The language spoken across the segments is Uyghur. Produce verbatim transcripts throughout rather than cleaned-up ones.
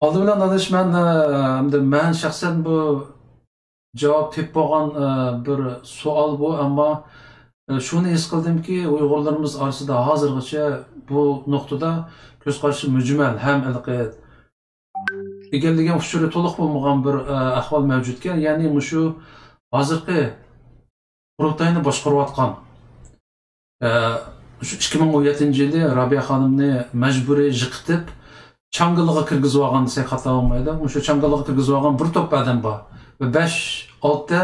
ئالدى بىلەن ئاداش، مەن، ئە، ئەمدى مەن شەخسەن بۇ جاۋاب تېپىپ بولغان، ئە، بىر سوئال بۇ، ئەمما، ئە، شۇنى ھېس قىلدىمكى، ئۇيغۇرلىرىمىز ئارىسىدا ھازىرغىچە بۇ نۇقتىدا كۆز قارىشى مۈجمەل ھەم ھېلىقى ئىگىلىگەن ئۇچۇرى تولۇق بولمىغان بىر، ئە، ئەھۋال مەۋجۇتكەن. يەنى مۇشۇ ھازىرقى قۇرۇلتاينى باشقۇرۇۋاتقان، ئە، شۇ ئىككى مىڭ ئون يەتتىنچى يىلى رابىيە خانىمنى مەجبۇرىي يىقىتىپ، چاڭگىلىغا كىرگۈزۈۋالغان دېسەك خاتا بولمايدۇ. مۇشۇ چاڭگىلىغا كىرگۈزۈۋالغان بىر توپ ئادەم بار. بىر بەش، ئالتە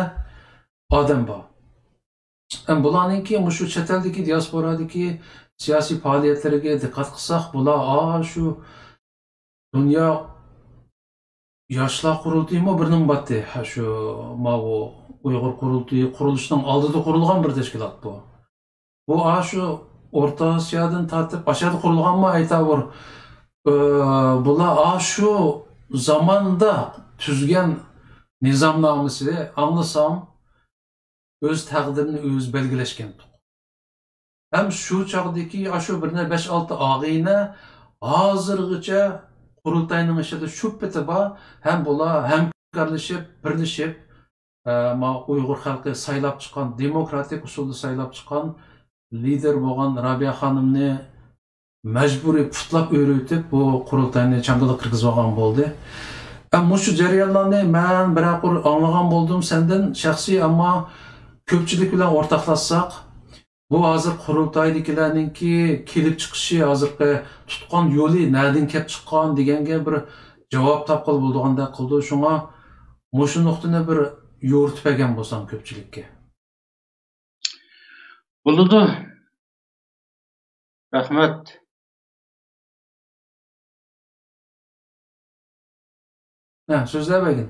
ئادەم بار. ئەم، بۇلارنىڭكى مۇشۇ چەت ئەلدىكى دىياسپورادىكى سىياسىي پائالىيەتلىرىگە دىققەت قىلساق، بۇلار ئاشۇ دۇنيا ياشلار قۇرۇلتىيىمۇ بىر نېمە باتتى. ھە، شۇ ماۋۇ ئۇيغۇر قۇرۇلتىيى قۇرۇلۇشىنىڭ ئالدىدا قۇرۇلغان بىر تەشكىلات بۇ. بۇ ئاشۇ ئورتا ئاسىيادىن تارتىپ ئاشۇ يەردە قۇرۇلغانمۇ ئەيتاۋۇر. ئى، بۇلار ئاشۇ زاماندا تۈزگەن نىزامنامىسى ئاڭلىسام، ئۆز تەقدىرىنى ئۆزى بەلگىلەشكەنتۇق. ھەم شۇ چاغدىكى ئاشۇ بىر نە-، بەش-ئالتە ئاغىنە ھازىرغىچە قۇرۇلتاينىڭ ئىچىدە شۇ پېتى بار، ھەم بۇلار ھەمكارلىشىپ، بىرلىشىپ، ئە، ما ئۇيغۇر خەلقى سايلاپ چىققان، دېموكراتىك ئۇسۇلدا سايلاپ چىققان لىدېر بولغان رابىيە خانىمنى مەجبۇرىي پۇتلاپ ئۆرۈۋېتىپ، بۇ قۇرۇلتاينى چاڭگىلىغا كىرگۈزۈۋالغان بولدى. ئە، مۇشۇ جەريانلارنى مەن بىرەر قۇر ئاڭلىغان بولدۇم سەندىن شەخسىي، ئەمما كۆپچىلىك بىلەن ئورتاقلاشساق، بۇ ھازىر قۇرۇلتايدىكىلەرنىڭكى كېلىپ چىقىشى، ھازىرقى تۇتقان يولى نەدىن كەپ چىققان دېگەنگە بىر جاۋاب تاپقىلى بولىدىغاندەك قىلىدۇ. شۇڭا مۇشۇ نۇقتىنى بىر يورۇتۇپ بەرگەن بولساڭ كۆپچىلىككە. بولىدۇ. رەھمەت. ھە، سۆزلەۋەرگىن.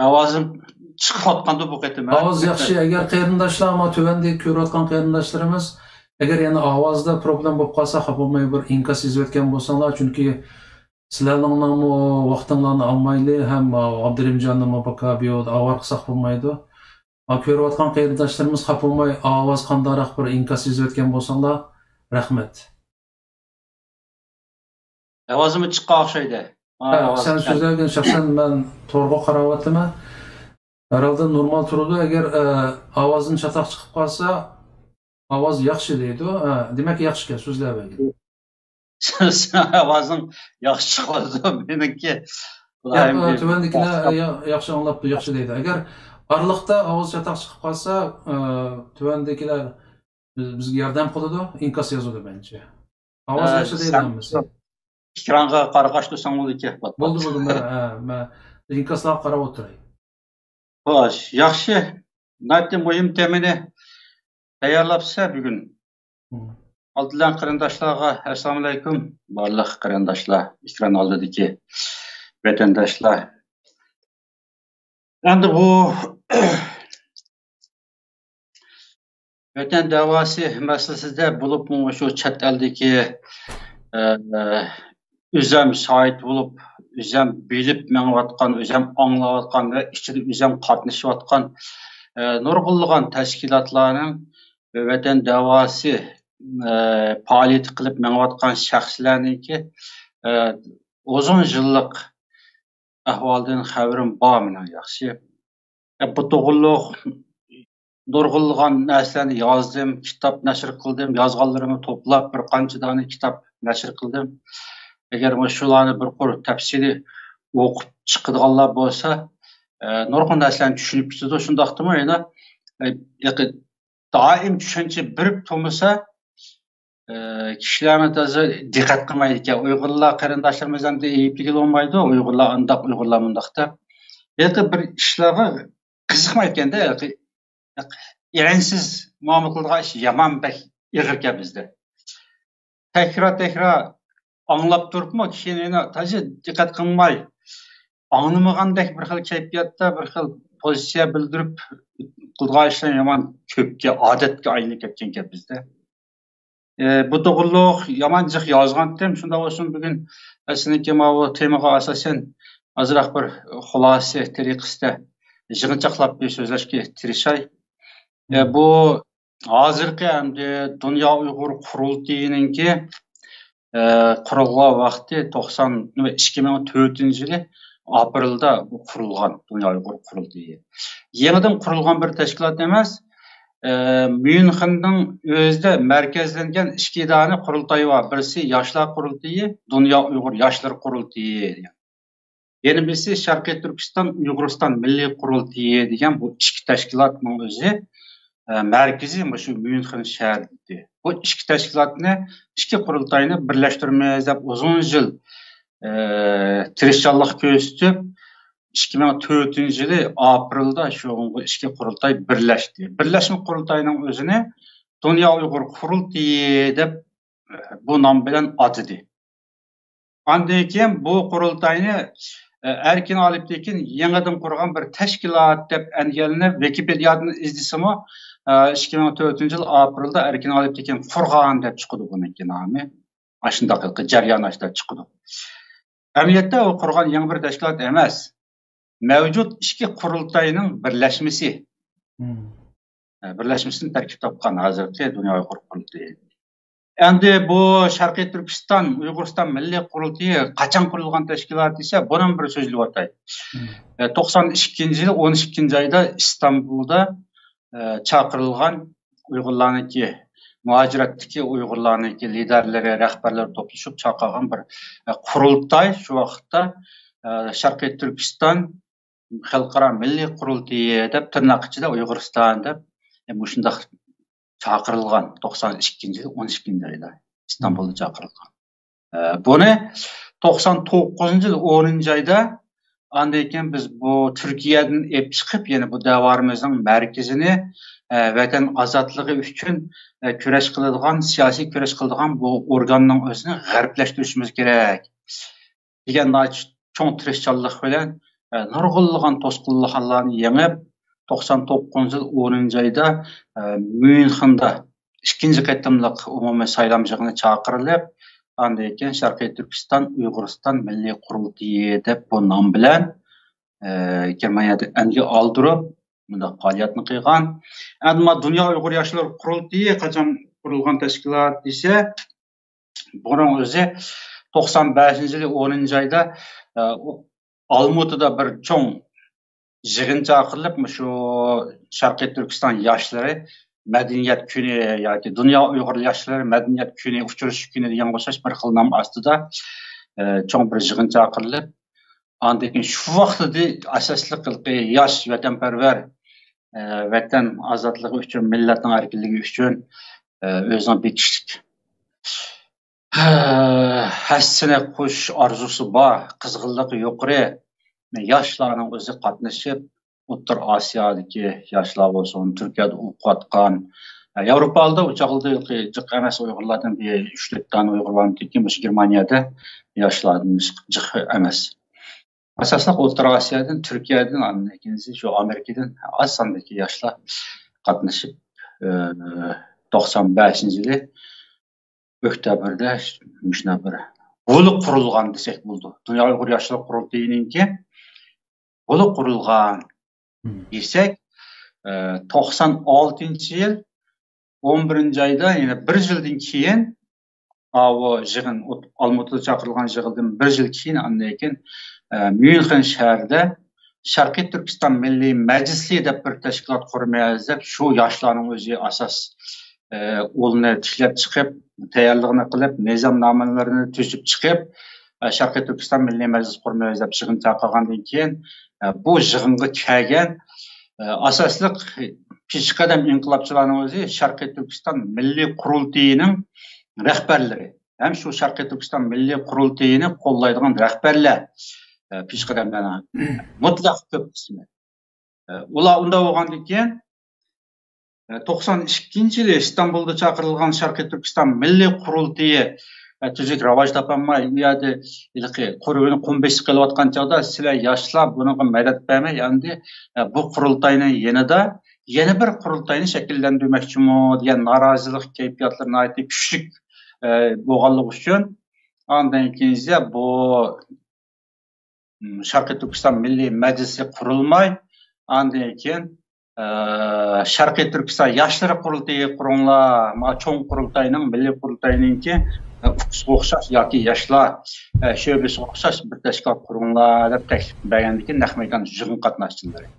ئاۋازىم چىقىۋاتقاندۇ بۇ قېتىم، ھە؟ ئاۋاز ياخشى. ئەگەر قېرىنداشلار، ما تۆۋەندىكى كۆرۈۋاتقان قېرىنداشلىرىمىز، ئەگەر يەنە ئاۋازدا پروبلېما بولۇپ قالسا، خاپا بولماي بىر ئىنكاس يېزىۋەتكەن بولساڭلار، چۈنكى سىلەرنىڭمۇ ۋاقتىڭلارنى ئالمايلى، ھەم ئابدۇرېھىمجاننىڭمۇ باكا بىيودا ئاۋارە قىلساق بولمايدۇ. ما كۆرۈۋاتقان قېرىنداشلىرىمىز خاپا بولماي، ئاۋاز قانداقراق بىر ئىنكاس يېزىۋەتكەن بولساڭلار، رەھمەت. ئاۋازىمۇ چىققان ئوخشايدۇ. ھە، ئاۋاز سەن سۆزلەۋەرگىن، شەخسەن مەن تورغا قاراۋاتىمەن. ھەرھالدا نورمال تۇرىدۇ. ئەگەر، ئە، ئاۋازدىن چاتاق چىقىپ قالسا، ئاۋاز ياخشى دەيدۇ. ھە، دېمەك، ياخشىكەن، سۆزلەۋەرگىن. ئاۋازىڭ ياخشى چىقىۋاتىدۇ، مېنىڭكى. ياق، ئە، تۆۋەندىكىلەر، ئە، يا-، ياخشى ئاڭلاپتۇ، ياخشى دەيدۇ. ئەگەر ئارىلىقتا ئاۋاز چاتاق چىقىپ قالسا، ئە، تۆۋەندىكىلەر بىز-، بىزگە ياردەم قىلىدۇ، ئىنكاس يازىدۇ مەنچە. ئاۋاز ھە، ياخشى دەيدۇ سەن ھەممىسى. ئېكرانغا قارىغاچ تۇرساڭ بولىدىكەن. بولدى، بولدى. مەن، ھە، مەن ئىنكاسلارغا قاراپ ئولتۇراي. خوش، ياخشى. ناھايىتى مۇھىم تېمىنى تەييارلاپسەن بۈگۈن. مم. ئالدى بىلەن قېرىنداشلارغا ئەسسالامۇئەلەيكۇم. بارلىق قېرىنداشلار، ئېكران ئالدىدىكى ۋەتەنداشلار. ئەمدى بۇ ۋەتەن دەۋاسى مەسىلىسىدە بولۇپمۇ شۇ چەت ئەلدىكى، ئە، ئۆزەم شاھىت بولۇپ، ئۆزەم بىلىپ مېڭىۋاتقان، ئۆزەم ئاڭلاۋاتقان ۋە ئىچىدە ئۆزەم قاتنىشىۋاتقان، ئە، نۇرغۇنلىغان تەشكىلاتلارنىڭ ۋەتەن دەۋاسى، ئە، پائالىيىتى قىلىپ مېڭىۋاتقان شەخسلەرنىڭكى، ئە، ئۇزۇن يىللىق ئەھۋالدىن خەۋىرىم بار مېنىڭ ياخشى. بۇ توغرۇلۇق نۇرغۇنلىغان نەرسىلەرنى يازدىم، كىتاب نەشر قىلدىم، يازغانلىرىمنى توپلاپ بىر قانچە دانە كىتاب نەشر قىلدىم. ئەگەر مۇشۇلارنى بىر قۇر تەپسىلىي ئوقۇپ چىقىدىغانلار بولسا، ئە، نۇرغۇن نەرسىلەرنى چۈشىنىپ كېتىدۇ. شۇنداقتىمۇ يەنە، ئە، يېقى-، دائىم چۈشەنچە بېرىپ تۇرمىسا، ئە، كىشىلەرمۇ تازا دىققەت قىلمايدىكەن. ئۇيغۇرلار قېرىنداشلىرىمىز ئەمدى ئەيىبلىگىلى بولمايدۇ، ئۇيغۇرلار ئانداق، ئۇيغۇرلار مۇنداق دەپ. ھېلىقى بىر ئىشلارغا قىزىقمايدىكەندە، ھېلىقى ئېرەنسىز مۇئامىلە قىلىدىغان ئىش يامان بەك ئېغىركەن بىزدە. تەكرار، تەكرار ئاڭلاپ تۇرۇپمۇ كىشىنى تازا دىققەت قىلماي، ئاڭلىمىغاندەك بىر خىل كەيپىياتتا، بىر خىل پوزىتسىيە بىلدۈرۈپ قىلىدىغان ئىشلار يامان كۆپكە، ئادەتكە ئايلىنىپ كەتكەنكەن بىزدە. ئى، بۇ توغرۇلۇق يامان جىق يازغانتىم. شۇنداق بولسىمۇ، بۈگۈن سېنىڭكى ماۋۇ تېمىغا ئاساسەن ئازراق بىر خۇلاسە تەرىقىسىدە يىغىنچاقلاپ بىر سۆزلەشكە تىرىشاي. ئى، بۇ ھازىرقى ئەمدى دۇنيا ئۇيغۇر قۇرۇلتىيىنىڭكى ئە، قۇرۇلغان ۋاقتى توقسان، ئىككى مىڭ تۆتىنچى يىلى ئاپرېلدا بۇ قۇرۇلغان دۇنيا ئۇيغۇر قۇرۇلتىيى. يېڭىدىن قۇرۇلغان بىر تەشكىلات ئەمەس. ئە، ميۇنخېننىڭ ئۆزىدە مەركەزلەنگەن ئىككى دانە قۇرۇلتاي بار. بىرسى ياشلار قۇرۇلتىيى، دۇنيا ئۇيغۇر ياشلىرى قۇرۇلتىيى. يەنە بىرسى شەرقىي تۈركىستان ئۇيغۇرىستان مىللىي قۇرۇلتىيى دېگەن بۇ ئىككى تەشكىلاتنىڭ ئۆزى، ئە، مەركىزى مۇشۇ ميۇنخېن شەھىرىدىكى. بۇ ئىككى تەشكىلاتنى، ئىككى قۇرۇلتاينى بىرلەشتۈرىمىز دەپ ئۇزۇن يىل، ئە، تىرىشچانلىق كۆرسىتىپ، ئىككى مىڭ تۆتىنچى يىلى ئاپرېلدا شۇ ئىككى قۇرۇلتاي بىرلەشتى. بىرلەشمە قۇرۇلتاينىڭ ئۆزىنى دۇنيا ئۇيغۇر قۇرۇلتىيى دەپ، ئە، بۇ نام بىلەن ئاتىدى. ئاندىن كېيىن بۇ قۇرۇلتاينى، ئە، ئەركىن ئالىپتېكىن يېڭىدىن قۇرغان بىر تەشكىلات دەپ ئەنگىلىنىپ، ۋىكىپېدىيادىن ئىزدىسىمۇ، ئە، ئىككى مىڭ تۆتىنچى يىل ئاپرېلدا ئەركىن ئالىپتېكىن قۇرغان دەپ چىقىدۇ بۇنىڭكى نامى. ئاشۇنداق جەريان ئاشۇنداق چىقىدۇ. ئەمەلىيەتتە ئۇ قۇرغان يېڭى بىر تەشكىلات ئەمەس. مەۋجۇت ئىككى قۇرۇلتاينىڭ بىرلەشمىسى. مم. ئە، بىرلەشمىسىدىن تەركىب تاپقان ھازىرقى دۇنيا ئۇيغۇر قۇرۇلتىيى. ئەمدى بۇ شەرقىي تۈركىستان ئۇيغۇرىستان مىللىي قۇرۇلتىيى قاچان قۇرۇلغان تەشكىلات دېسە، بۇنىمۇ بىر سۆزلىۋاتاي. مم. ئە، توقسان ئىككىنچى يىل ئون ئىككىنچى ئايدا ئىستانبۇلدا، ئە، چاقىرىلغان ئۇيغۇرلارنىڭكى، مۇھاجىرەتتىكى ئۇيغۇرلارنىڭكى لىدەرلىرى، رەھبەرلىرى توپلىشىپ چاقىرغان بىر، ئە، قۇرۇلتاي شۇ ۋاقىتتا، ئە، شەرقىي تۈركىستان خەلقئارا مىللىي قۇرۇلتىيى دەپ، تىرناق ئىچىدە ئۇيغۇرىستان دەپ، ئە، مۇشۇنداق چاقىرىلغان. توقسان ئىككىنچى يىل ئون ئىككىنچى ئايدا ئىستانبۇلدا چاقىرىلغان. ئە، بۇنى توقسان توققۇزىنچى يىل ئونىنچى ئايدا، ئاندىن كېيىن بىز بۇ تۈركىيەدىن ئېلىپ چىقىپ، يەنە بۇ دەۋرىمىزنىڭ مەركىزىنى، ئە، ۋەتەن ئازادلىقى ئۈچۈن، ئە، كۈرەش قىلىدىغان، سىياسىي كۈرەش قىلىدىغان بۇ ئورگاننىڭ ئۆزىنى غەربلەشتۈرۈشىمىز كېرەك دېگەن ناھايىتى چوڭ تىرىشچانلىق بىلەن، ئە، نۇرغۇنلىغان توسقۇنلۇقلارنى يېڭىپ، توقسان توققۇزىنچى يىل ئونىنچى ئايدا، ئە، ميۇنخېندا ئىككىنچى قېتىملىق ئومۇمىي سايلام يىغىنى چاقىرىلىپ، ئاندىن كېيىن شەرقىي تۈركىستان ئۇيغۇرىستان مىللىي قۇرۇلتىيى دەپ بۇ نام بىلەن، ئە، گېرمانىيەدە ئەنگە ئالدۇرۇپ، بۇنداق پائالىيەتنى قىلغان. ئەمما دۇنيا ئۇيغۇر ياشلىرى قۇرۇلتىيى قاچان قۇرۇلغان تەشكىلات دېسە، بۇنىڭ ئۆزى توقسان بەشىنچى يىلى ئونىنچى ئايدا، ئە، ئالمۇتىدا بىر چوڭ يىغىن چاقىرىلىپ، مۇشۇ شەرقىي تۈركىستان ياشلىرى مەدەنىيەت كۈنى ياكى دۇنيا ئۇيغۇر ياشلىرى مەدەنىيەت كۈنى، ئۇچرىشىش كۈنى دېگەنگە ئوخشاش بىر خىل نام ئاستىدا، ئە، چوڭ بىر يىغىن چاقىرىلىپ، ئاندىن كېيىن شۇ ۋاقتىدا ئاساسلىق ھېلىقى ياش ۋەتەنپەرۋەر، ئە، ۋەتەن ئازادلىقى ئۈچۈن، مىللەتنىڭ ئەركىنلىكى ئۈچۈن، ئە، ئۆزىنىڭ بېكىشلىك ھەسسىنى قوشۇش ئارزۇسى بار، قىزغىنلىقى يۇقىرى ياشلارنىڭ ئۆزى قاتنىشىپ، ئوتتۇرا ئاسىيادىكى ياشلار بولسۇن، تۈركىيەدە ئوقۇۋاتقان، ياۋروپادا ئۇ چاغلىدا جىق ئەمەس ئۇيغۇرلاردىن بىر ئۈچ تۆت دانە ئۇيغۇر بارمىكىن، مۇشۇ گېرمانىيەدە ياشلاردىن جىق ئەمەس. ئاساسلىق ئوتتۇرا ئاسىيادىن، تۈركىيەدىن، ئاندىن كېيىن شۇ ئامېرىكىدىن ئاز ساندىكى ياشلار قاتنىشىپ، ئە، توقسان بەشىنچى يىلى ئۆكتەبىردە مۇشۇنداق بىر غۇلى قۇرۇلغان دېسەك بولىدۇ. دۇنيا ئۇيغۇر ياشلار قۇرۇلتىيىنىڭكى غۇلى قۇرۇلغان دېسەك، ئە، توقسان ئالتىنچى يىل ئون بىرىنچى ئايدا، يەنە بىر يىلدىن كېيىن، ئاۋۇ يىغىن، ئالمۇتىدا چاقىرىلغان يىغىندىن بىر يىل كېيىن، ئاندىن كېيىن، ئە، ميۇنخېن شەھىرىدە شەرقىي تۈركىستان مىللىي مەجلىسى دەپ بىر تەشكىلات قۇرىمىز دەپ، شۇ ياشلارنىڭ ئۆزى ئاساس، ئە، ئۇلنى تىكلەپ چىقىپ، تەييارلىقىنى قىلىپ، نىزامنامىلىرىنى تۈزۈپ چىقىپ، ئە، شەرقىي تۈركىستان مىللىي مەجلىسى قۇرىمىز دەپ يىغىن چاقىرغاندىن كېيىن، ئە، بۇ يىغىنغا كەلگەن، ئە، ئاساسلىق پېشقەدەم ئىنقىلابچىلارنىڭ ئۆزى شەرقىي تۈركىستان مىللىي قۇرۇلتىيىنىڭ رەھبەرلىرى ھەم شۇ شەرقىي تۈركىستان مىللىي قۇرۇلتىيىنى قوللايدىغان رەھبەرلەر، ئە، پېشقەدەملەرنىڭ مۇتلەق كۆپ قىسمى. ئە، ئۇلار ئۇنداق بولغاندىن كېيىن، ئە، توقسان ئىككىنچى يىلى ئىستانبۇلدا چاقىرىلغان شەرقىي تۈركىستان مىللىي قۇرۇلتىيى، ئە، تۈزۈك راۋاج تاپالماي، ئۇ يەردە ھېلىقى قۇرۇۋېلىپ قۇم بېسىپ قېلىۋاتقان چاغدا، سىلەر ياشلار بۇنىڭغا مەدەت بەرمەي، ئەمدى، ئە، بۇ قۇرۇلتاينىڭ يېنىدا يەنە بىر قۇرۇلتاينى شەكىللەندۈرمەكچىمۇ دېگەن نارازىلىق كەيپىياتلىرى ناھايىتى كۈچلۈك، ئە، بولغانلىقى ئۈچۈن، ئاندىن كېيىن بۇ، م، شەرقىي تۈركىستان مىللىي مەجلىسى قۇرۇلماي، ئاندىن كېيىن، ئە، شەرقىي تۈركىستان ياشلىرى قۇرۇلتىيى قۇرۇڭلار، ما چوڭ قۇرۇلتاينىڭ، مىللىي قۇرۇلتاينىڭكى، ئە، ئۇكىسىغا ئوخشاش ياكى ياشلار، ئە، شۆبىسىگە ئوخشاش بىر تەشكىلات قۇرۇڭلار دەپ تەكلىپ بەرگەندىن كېيىن نەق مەيدان يىغىن قاتناشچىلىرى.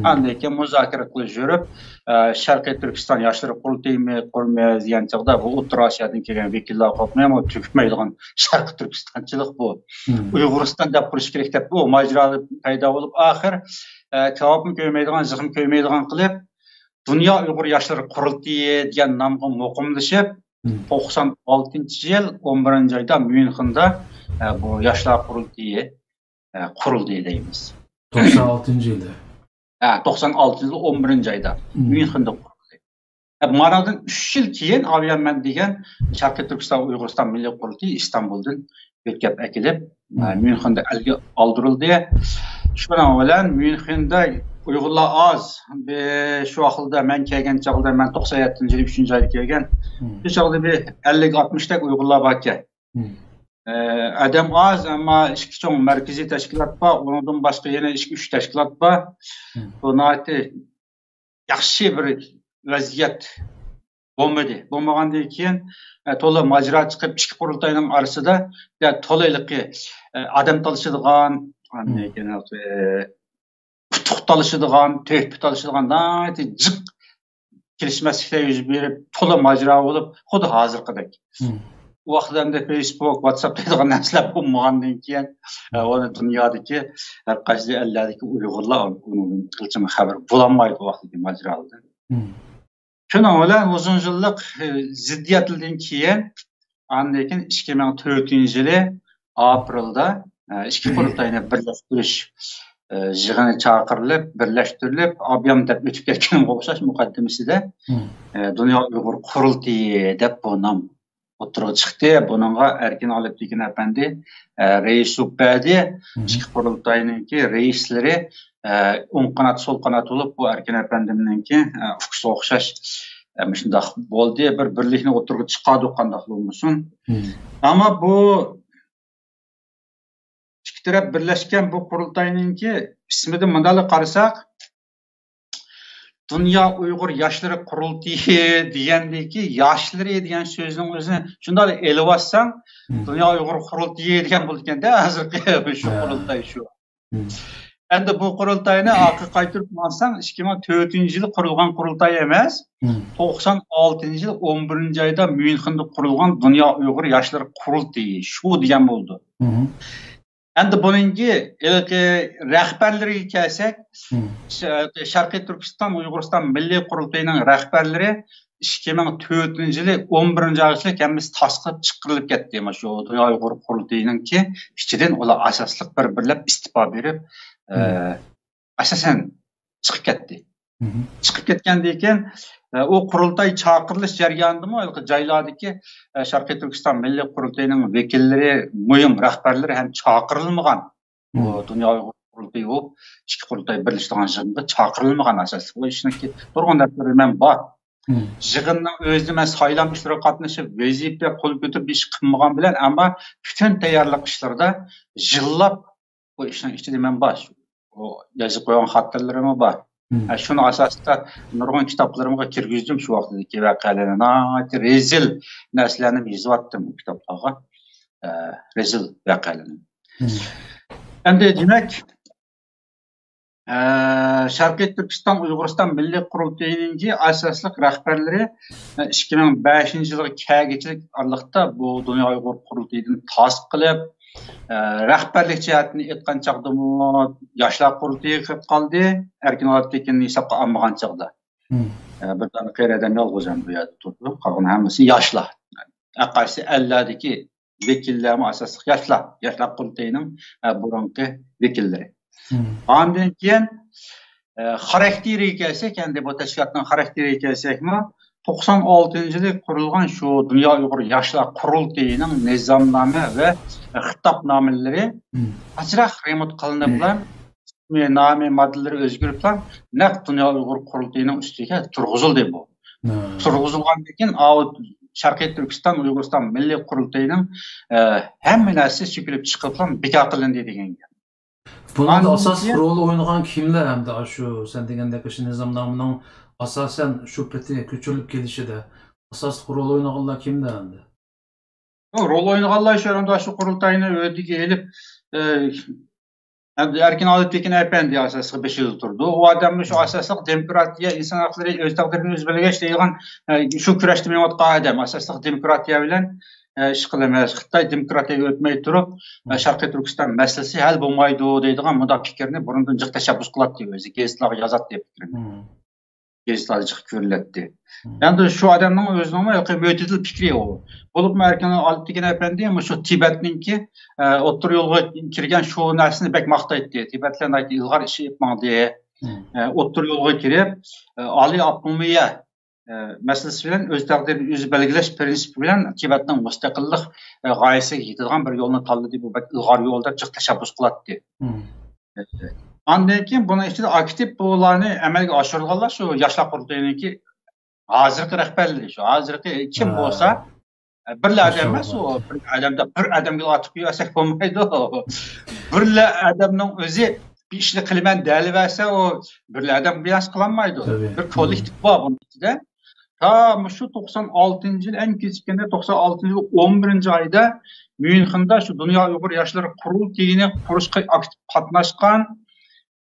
ئاندىن كېيىن مۇزاكىرە قىلىش يۈرۈپ، ئە، شەرقىي تۈركىستان ياشلىرى قۇرۇلتىيىمۇ قۇرىمىز دېگەن چاغدا بۇ ئوتتۇرا ئاسىيادىن كەلگەن ۋەكىللەر قوپمايمۇ تۈگىمەيدىغان شەرقىي تۈركىستانچىلىق بۇ. ئۇيغۇرىستان دەپ قۇرۇش كېرەك دەپ بۇ ماجىرا پەيدا بولۇپ، ئاخىر، ئە، كاۋاپمۇ كۆيمەيدىغان، زىخىم كۆيمەيدىغان قىلىپ، دۇنيا ئۇيغۇر ياشلىرى قۇرۇلتىيى دېگەن نامغا مۇقىملىشىپ، توقسان ئالتىنچى يىل ئون بىرىنچى ئايدا ميۇنخېندا، ئە، بۇ ياشلار قۇرۇلتىيى، ئە، قۇرۇلدى دەيمىز. توقسان ئالتىنچى يىلدا. ھە، توقسان ئالتىنچى يىل ئون بىرىنچى ئايدا ميۇنخېندا قۇرۇلدى. ھە، مانادىن ئۈچ يىل كېيىن ئاۋيان مەن دېگەن شەرقىي تۈركىستان ئۇيغۇرىستان مىللىي قۇرۇلتىيى ئىستانبۇلدىن يۆتكەپ ئەكېلىپ، ئە، ميۇنخېندا ئەلگە ئالدۇرۇلدى. شۇنىڭ بىلەن ميۇنخېندا ئۇيغۇرلار ئاز. بىر شۇ ۋاقىتتا مەن كەلگەن چاغدا، مەن توقسان يەتتىنچى يىل ئۈچىنچى ئايدا كەلگەن. شۇ چاغدا بىر ئەللىك ئاتمىشتەك ئۇيغۇرلار باركەن. ئە، ئادەم ئاز، ئەمما ئىككى چوڭ مەركىزىي تەشكىلات بار، ئۇنىڭدىن باشقا يەنە ئىككى، ئۈچ تەشكىلات بار. بۇ ناھايىتى ياخشى بىر ۋەزىيەت بولمىدى. بولمىغاندىن كېيىن، ئە، تولا ماجىرا چىقىپ، ئىككى قۇرۇلتاينىڭ ئارىسىدا، يا، تولا ھېلىقى، ئە، ئادەم تالىشىدىغان، ئاندىن كېيىن، ئە، ئۇتۇق تالىشىدىغان، تۆھپە تالىشىدىغان ناھايىتى جىق كېلىشمەسلىكلەر يۈز بېرىپ، تولا ماجىرا بولۇپ، خۇددى ھازىرقىدەك. ئۇ ۋاقىتتا ئەمدى فېيسبۇك، ۋاتساپ دەيدىغان نەرسىلەر بولمىغاندىن كېيىن، ئە، ئۇنى دۇنيادىكى ھەر قايسى ئەللەردىكى ئۇيغۇرلار ئۇنىڭدىن قىلچىمۇ خەۋەر بولالمايدۇ، ئۇ ۋاقىتتىكى ماجىرالاردىن. شۇنىڭ بىلەن ئۇزۇن يىللىق، ئە، زىددىيەتلەردىن كېيىن، ئاندىن كېيىن ئىككى مىڭ تۆتىنچى يىلى ئاپرېلدا، ئە، ئىككى قۇرۇلتاينى بىرلەشتۈرۈش، ئە، يىغىنى چاقىرىلىپ، بىرلەشتۈرۈلۈپ، ئابيام دەپ ئۆتۈپ كەتكەنگە ئوخشاش مۇقەددىمىسىدە، ئە، دۇنيا ئۇيغۇر قۇرۇلتىيى دەپ بۇ نام ئوتتۇرىغا چىقتى. بۇنىڭغا ئەركىن ئالىپ تېكىن ئەپەندى، ئە، رەئىس بولۇپ بەردى. ئىككى قۇرۇلتاينىڭكى رەئىسلىرى، ئە، ئوڭ قانات، سول قانات بولۇپ، بۇ ئەركىن ئەپەندىمنىڭكى، ئە، ئۇكىسىغا ئوخشاش، ئە، مۇشۇنداق بولدى. بىر بىرلىكنى ئوتتۇرىغا چىقاردۇق، قانداق بولمىسۇن. ئەمما بۇ ئىككى تەرەپ بىرلەشكەن بۇ قۇرۇلتاينىڭكى ئىسمىدىن مۇنداقلا قارىساق، دۇنيا ئۇيغۇر ياشلىرى قۇرۇلتىيى دېگەندىكى ياشلىرى دېگەن سۆزنىڭ ئۆزىنى شۇنداق ئېلىۋالساڭ، دۇنيا ئۇيغۇر قۇرۇلتىيى دېگەن بولىدىكەندە، ھازىرقى شۇ قۇرۇلتاي شۇ. ئەمدى بۇ قۇرۇلتاينى ئارقىغا قايتۇرۇپ ماڭساڭ، ئىككى مىڭ تۆتىنچى يىلى قۇرۇلغان قۇرۇلتاي ئەمەس، توقسان ئالتىنچى يىل ئون بىرىنچى ئايدا ميۇنخېندا قۇرۇلغان دۇنيا ئۇيغۇر ياشلىرى قۇرۇلتىيى شۇ دېگەن بولىدۇ. ئەمدى بۇنىڭكى ھېلىقى رەھبەرلىرىگە كەلسەك، ش-، شەرقىي تۈركىستان ئۇيغۇرىستان مىللىي قۇرۇلتىيىنىڭ رەھبەرلىرى ئىككى مىڭ تۆتىنچى يىلى ئون بىرىنچى ئايغىچە ھەممىسى تاسقىلىپ چىقىرىلىپ كەتتى. مانا شۇ دۇنيا ئۇيغۇر قۇرۇلتىيىنىڭكى ئىچىدىن ئۇلار ئاساسلىق بىر-بىرلەپ ئىستېپا بېرىپ، ئە، ئاساسەن چىقىپ كەتتى. چىقىپ كەتكەندىن كېيىن، ئە، ئۇ قۇرۇلتاي چاقىرىلىش جەريانىدىمۇ ھېلىقى جايلاردىكى، ئە، شەرقىي تۈركىستان مىللىي قۇرۇلتىيىنىڭ ۋەكىللىرى، مۇھىم رەھبەرلىرى ھەم چاقىرىلمىغان. بۇ دۇنيا ئۇيغۇر قۇرۇلتىيى بولۇپ، ئىككى قۇرۇلتاي بىرلىشىدىغان يىغىنغا چاقىرىلمىغان ئاساسلىق. بۇ ئىشنىڭكى نۇرغۇن نەرسىلىرى مەن بار. يىغىننىڭ ئۆزىدە مەن سايلام ئىشلىرىغا قاتنىشىپ، ۋەزىپە قول كۆتۈرۈپ ئىش قىلمىغان بىلەن، ئەمما پۈتۈن تەييارلىق ئىشلىرىدا يىللاپ بۇ ئىشنىڭ ئىچىدە مەن بار. ئۇ يېزىپ قويغان خاتىرىلىرىممۇ بار. ھە، شۇنىڭ ئاساسىدا نۇرغۇن كىتابلىرىمغا كىرگۈزدۈم شۇ ۋاقىتتىكى ۋەقەلەرنى. ناھايىتى رەزىل نەرسىلەرنى يېزىۋاتتىم ئۇ كىتابلارغا. ئە، رەزىل ۋەقەلەرنى. ئەمدى دېمەك، ئە، شەرقىي تۈركىستان ئۇيغۇرىستان مىللىي قۇرۇلتىيىنىڭكى ئاساسلىق رەھبەرلىرى، ئە، ئىككى مىڭ بەشىنچى يىلغا كەلگۈچىلىك ئارىلىقتا بۇ دۇنيا ئۇيغۇر قۇرۇلتىيىدىن تاسقا قىلىپ، ئە، رەھبەرلىك جەھەتتىن ئېيتقان چاغدىمۇ ياشلار قۇرۇلتىيىغا كىرىپ قالدى، ئەركىن ئالىپ تېكىننى ھېسابقا ئالمىغان چاغدا. ئە، بىر دانە قېرى ئادەم يالغۇز ئەمدى بۇ يەردە تۇرىدۇ، قالغان ھەممىسى ياشلار. ھەر قايسى ئەللەردىكى ۋەكىللەرمۇ ئاساسلىق ياشلار، ياشلار قۇرۇلتىيىنىڭ، ئە، بۇرۇنقى ۋەكىللىرى. ئاندىن كېيىن، ئە، خاراكتېرىگە كەلسەك، ئەمدى بۇ تەشكىلاتنىڭ خاراكتېرىگە كەلسەكمۇ، توقسان ئالتىنچى يىلى قۇرۇلغان شۇ دۇنيا ئۇيغۇر ياشلار قۇرۇلتىيىنىڭ نىزامنامە ۋە خىتابنامىلىرى ئازراق رېمونت قىلىنىپلا، نامى، ماددىلىرى ئۆزگىرىپلا، نەق دۇنيا ئۇيغۇر قۇرۇلتىيىنىڭ ئۈستىگە تۇرغۇزۇلدى بۇ. تۇرغۇزۇلغاندىن كېيىن، ئاۋۇ شەرقىي تۈركىستان ئۇيغۇرىستان مىللىي قۇرۇلتىيىنىڭ، ئە، ھەممە نەرسىسى سۆكۈلۈپ چىقىپلا بىكار قىلىندى دېگەن گەپ. بۇنىڭدا ئاساسلىق رول ئوينىغان كىملەر ئەمدى؟ ئاشۇ سەن دېگەندەك، ئاشۇ نىزامنامىنىڭ ئاساسەن شۇ پېتى كۆچۈرۈلۈپ كېلىشىدە ئاساسلىق رول ئوينىغانلار كىملەر ئەمدى؟ رول ئوينىغانلار شۇ، ئاشۇ قۇرۇلتاينى ھۆددىگە ئېلىپ، ئەركىن ئالىتېكىن ئەپەندى ئاساسلىق بېشىدا تۇرىدۇ. ئۇ ئادەممۇ شۇ ئاساسلىق دېموكراتىيە، ئىنسان ھەقلىرى، ئۆز تەقدىرىنى ئۆزى بەلگىلەش دەيدىغان شۇ كۈرەشتە مېڭىۋاتقان ئادەم. ئاساسلىق دېموكراتىيە بىلەن ئىش قىلىمىز، خىتاي دېموكراتىيەگە ئۆتمەي تۇرۇپ، شەرقىي تۈركىستان مەسىلىسى ھەل بولمايدۇ دەيدىغان مۇنداق پىكىرنى بۇرۇندىن جىق تەشەببۇس قىلاتتى، ئۆزى گېزىتلارغا يازاتتى پىكرىنى. گېزىتلەردە جىق كۆرۈلەتتى. ئەمدى شۇ ئادەمنىڭ ئۆزىنىڭمۇ ھېلىقى مۆتىدىل پىكرى ئۇ. بولۇپمۇ ئەركىن ئالىتېكىن ئەپەندى مۇشۇ تىبەتنىڭكى ئوتتۇرا يولغا كىرگەن شۇ نەرسىنى بەك ماختايتتى. تىبەتلەر ناھايىتى ئىلغار ئىش ئېلىپ ماڭدى. ئوتتۇرا يولغا كىرىپ، ئالىي ئاپتونومىيە مەسىلىسى بىلەن ئۆز تەقدىرىنى ئۆزى بەلگىلەش پىرىنسىپى بىلەن تىبەتنىڭ مۇستەقىللىق غايىسىگە يېتىدىغان بىر يولنى تاللىدى. بۇ بەك ئىلغار يول دەپ جىق تەشەببۇس قىلاتتى. ئاندىن كېيىن بۇنىڭ ئىچىدە ئاكتىپ بۇلارنى ئەمەلگە ئاشۇرىدىغانلار شۇ ياشلار قۇرۇلتىيىنىڭكى ھازىرقى رەھبەرلىرى، شۇ ھازىرقى كىم بولسا، بىرلا ئادەم ئەمەس ئۇ، بىر ئادەمدە بىر ئادەمگە ئاتىپ قويۇۋەرسەك بولمايدۇ. بىرلا ئادەمنىڭ ئۆزى بىر ئىشنى قىلىمەن دەيۋەرسە، ئۇ بىرلا ئادەم بىر نەرسە قىلالمايدۇ. بىر كوللېكتىپ بار بۇنىڭ ئىچىدە. تا مۇشۇ توقسان ئالتىنچى يىل، ئەڭ كېچىككەندە توقسان ئالتىنچى يىل ئون بىرىنچى ئايدا ميۇنخېندا شۇ دۇنيا ئۇيغۇر ياشلىرى قۇرۇلتىيىنى قۇرۇشقا ئاكتىپ قاتناشقان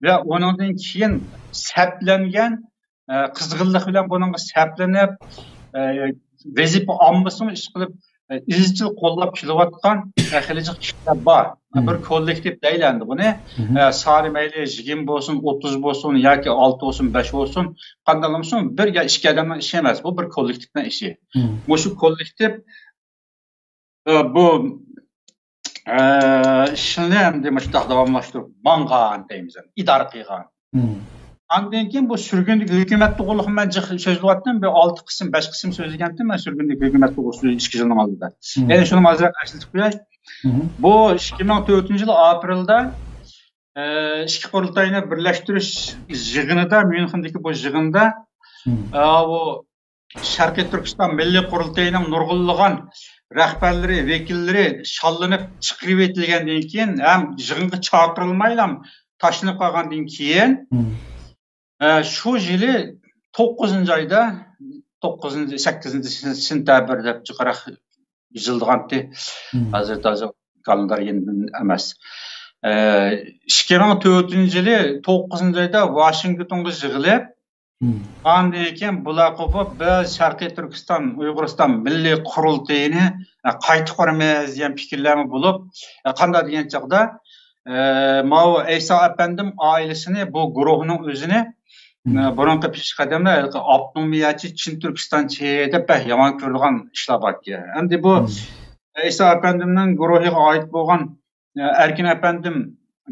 ۋە ئۇنىڭدىن كېيىن سەپلەنگەن، ئە، قىزغىنلىق بىلەن بۇنىڭغا سەپلىنىپ، ئە، ۋەزىپە ئالمىسىمۇ ئىش قىلىپ، ئە، ئىزچىل قوللاپ كېلىۋاتقان، ئە، خېلى جىق كىشىلەر بار. بىر كوللېكتىپ دەيلى ئەمدى بۇنى. ئە، سانى مەيلى يىگىرمە بولسۇن، ئوتتۇز بولسۇن ياكى ئالتە بولسۇن، بەش بولسۇن، قانداق بولسۇن، بىر يا ئىككى ئادەمنىڭ ئىشى ئەمەس، بۇ بىر كوللېكتىپنىڭ ئىشى. مۇشۇ كوللېكتىپ، ئە، بۇ، ئە، ئىشنى ئەمدى مۇشۇنداق داۋاملاشتۇرۇپ ماڭغان دەيمىز، ئىدارە قىلغان. ئاندىن كېيىن بۇ سۈرگۈندىكى ھۆكۈمەت توغرىلىق مەن جىق سۆزلەۋاتتىم. بىر ئالتە قىسىم، بەش قىسىم سۆزلىگەنتىم مەن سۈرگۈندىكى ھۆكۈمەت توغرىسىدا ئىككى يىلنىڭ ئالدىدا. يەنە شۇنى ئازراق ئەسلىتىپ قوياي. بۇ ئىككى مىڭ تۆتىنچى يىل ئاپرېلدا، ئە، ئىككى قۇرۇلتاينى بىرلەشتۈرۈش يىغىنىدا، ميۇنخېندىكى بۇ يىغىندا، ئە، بۇ شەرقىي تۈركىستان مىللىي قۇرۇلتىيىنىڭ نۇرغۇنلىغان رەھبەرلىرى، ۋەكىللىرى شاللىنىپ چىقىرىۋېتىلگەندىن كېيىن ھەم يىغىنغا چاقىرىلمايلا تاشلىنىپ قالغاندىن كېيىن، ئە، شۇ يىلى توققۇزىنچى ئايدا، توققۇزىنچى، سەككىزىنچى سېنتەبىر دەپ جىقراق يېزىلىدىغانتى. ھازىر تازا كالېندار يېنىدىن ئەمەس. ئە، ئىككى مىڭ تۆتىنچى يىلى توققۇزىنچى ئايدا ۋاشىنگتونغا يىغىلىپ، ئاندىن كېيىن بۇلار قوپۇپ، بىز شەرقىي تۈركىستان، ئۇيغۇرىستان مىللىي قۇرۇلتىيىنى، ئە، قايتا قۇرىمىز دېگەن پىكىرلەرمۇ بولۇپ، ئە، قانداق دېگەن چاغدا، ئە، ماۋۇ ئەيسا ئەپەندىم ئائىلىسىنى، بۇ گۇرۇھنىڭ ئۆزىنى، ئە، بۇرۇنقى پېشقەدەملەر ھېلىقى ئاپتونومىيەچى، چىن تۈركىستانچى دەپ بەك يامان كۆرىدىغان ئىشلار باركەن. ئەمدى بۇ ئەيسا ئەپەندىمنىڭ گۇرۇھىغا ئائىت بولغان ئەركىن ئەپەندىم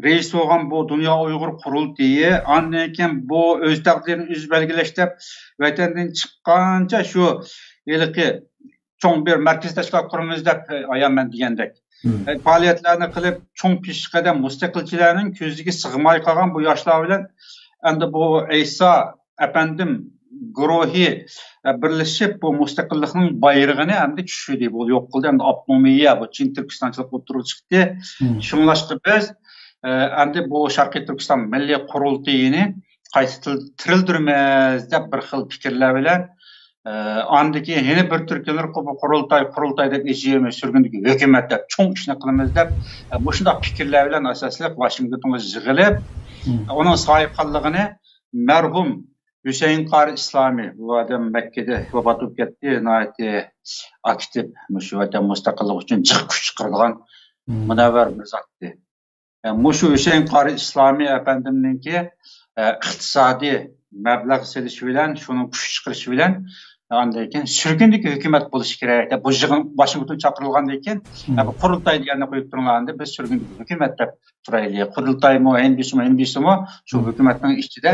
رەئىس بولغان بۇ دۇنيا ئۇيغۇر قۇرۇلتىيى، ئاندىن كېيىن بۇ ئۆز تەقدىرىنى ئۆزى بەلگىلەش دەپ ۋەتەندىن چىققانچە شۇ ھېلىقى چوڭ بىر مەركىزىي تەشكىلات قۇرىمىز دەپ، ئايان مەن دېگەندەك، پائالىيەتلەرنى قىلىپ، چوڭ پېشقەدەم مۇستەقىلچىلەرنىڭ كۆزىگە سىغماي قالغان بۇ ياشلار بىلەن ئەمدى بۇ ئەيسا ئەپەندىم گۇرۇھى، ئە، بىرلىشىپ بۇ مۇستەقىللىقنىڭ بايرىقىنى ئەمدى چۈشۈردى، بۇ يوق قىلدى، ئەمدى ئاپتونومىيە، بۇ چىن تۈركىستانچىلىق ئوتتۇرىغا چىقتى. شۇڭلاشقا بىز، ئە، ئەمدى بۇ شەرقىي تۈركىستان مىللىي قۇرۇلتىيىنى قايتا تىل-، تىرىلدۈرىمىز دەپ بىر خىل پىكىرلەر بىلەن، ئە، ئاندىن كېيىن يەنە بىر تۈركۈملەر قۇ-، قۇرۇلتاي، قۇرۇلتاي دەپ ئېچىۋېرىمىز، سۈرگۈندىكى ھۆكۈمەت دەپ چوڭ ئىشنى قىلىمىز دەپ، ئە، مۇشۇنداق پىكىرلەر بىلەن ئاساسلىق ۋاشىنگتونغا يىغىلىپ، ئۇنىڭ ساھىبخانلىقىنى مەرھۇم ھۈسەيىن قارى ئىسلامى، بۇ ئادەم مەككىدە ۋاپات بولۇپ كەتتى، ناھايىتى ئاكتىپ مۇشۇ ۋەتەن مۇستەقىللىقى ئۈچۈن جىق كۈچ چىقىرىدىغان مۇنەۋۋەر بىر زاتتى. مۇشۇ ھۈسەيىن قارى ئىسلامى ئەپەندىمنىڭكى، ئە، ئىقتىسادىي مەبلەغ سېلىشى بىلەن، شۇنىڭ كۈچ چىقىرىشى بىلەن، ئاندىن كېيىن سۈرگۈندىكى ھۆكۈمەت بولۇشى كېرەك دەپ، بۇ يىغىن ۋاشىنگتون چاقىرىلغاندىن كېيىن، ئە، بۇ قۇرۇلتاي دېگەننى قويۇپ تۇرۇڭلار، ئەمدى بىز سۈرگۈندىكى ھۆكۈمەت دەپ تۇرايلى. قۇرۇلتايمۇ، ئېن بىسىمۇ، ئېن بىسىمۇ شۇ ھۆكۈمەتنىڭ ئىچىدە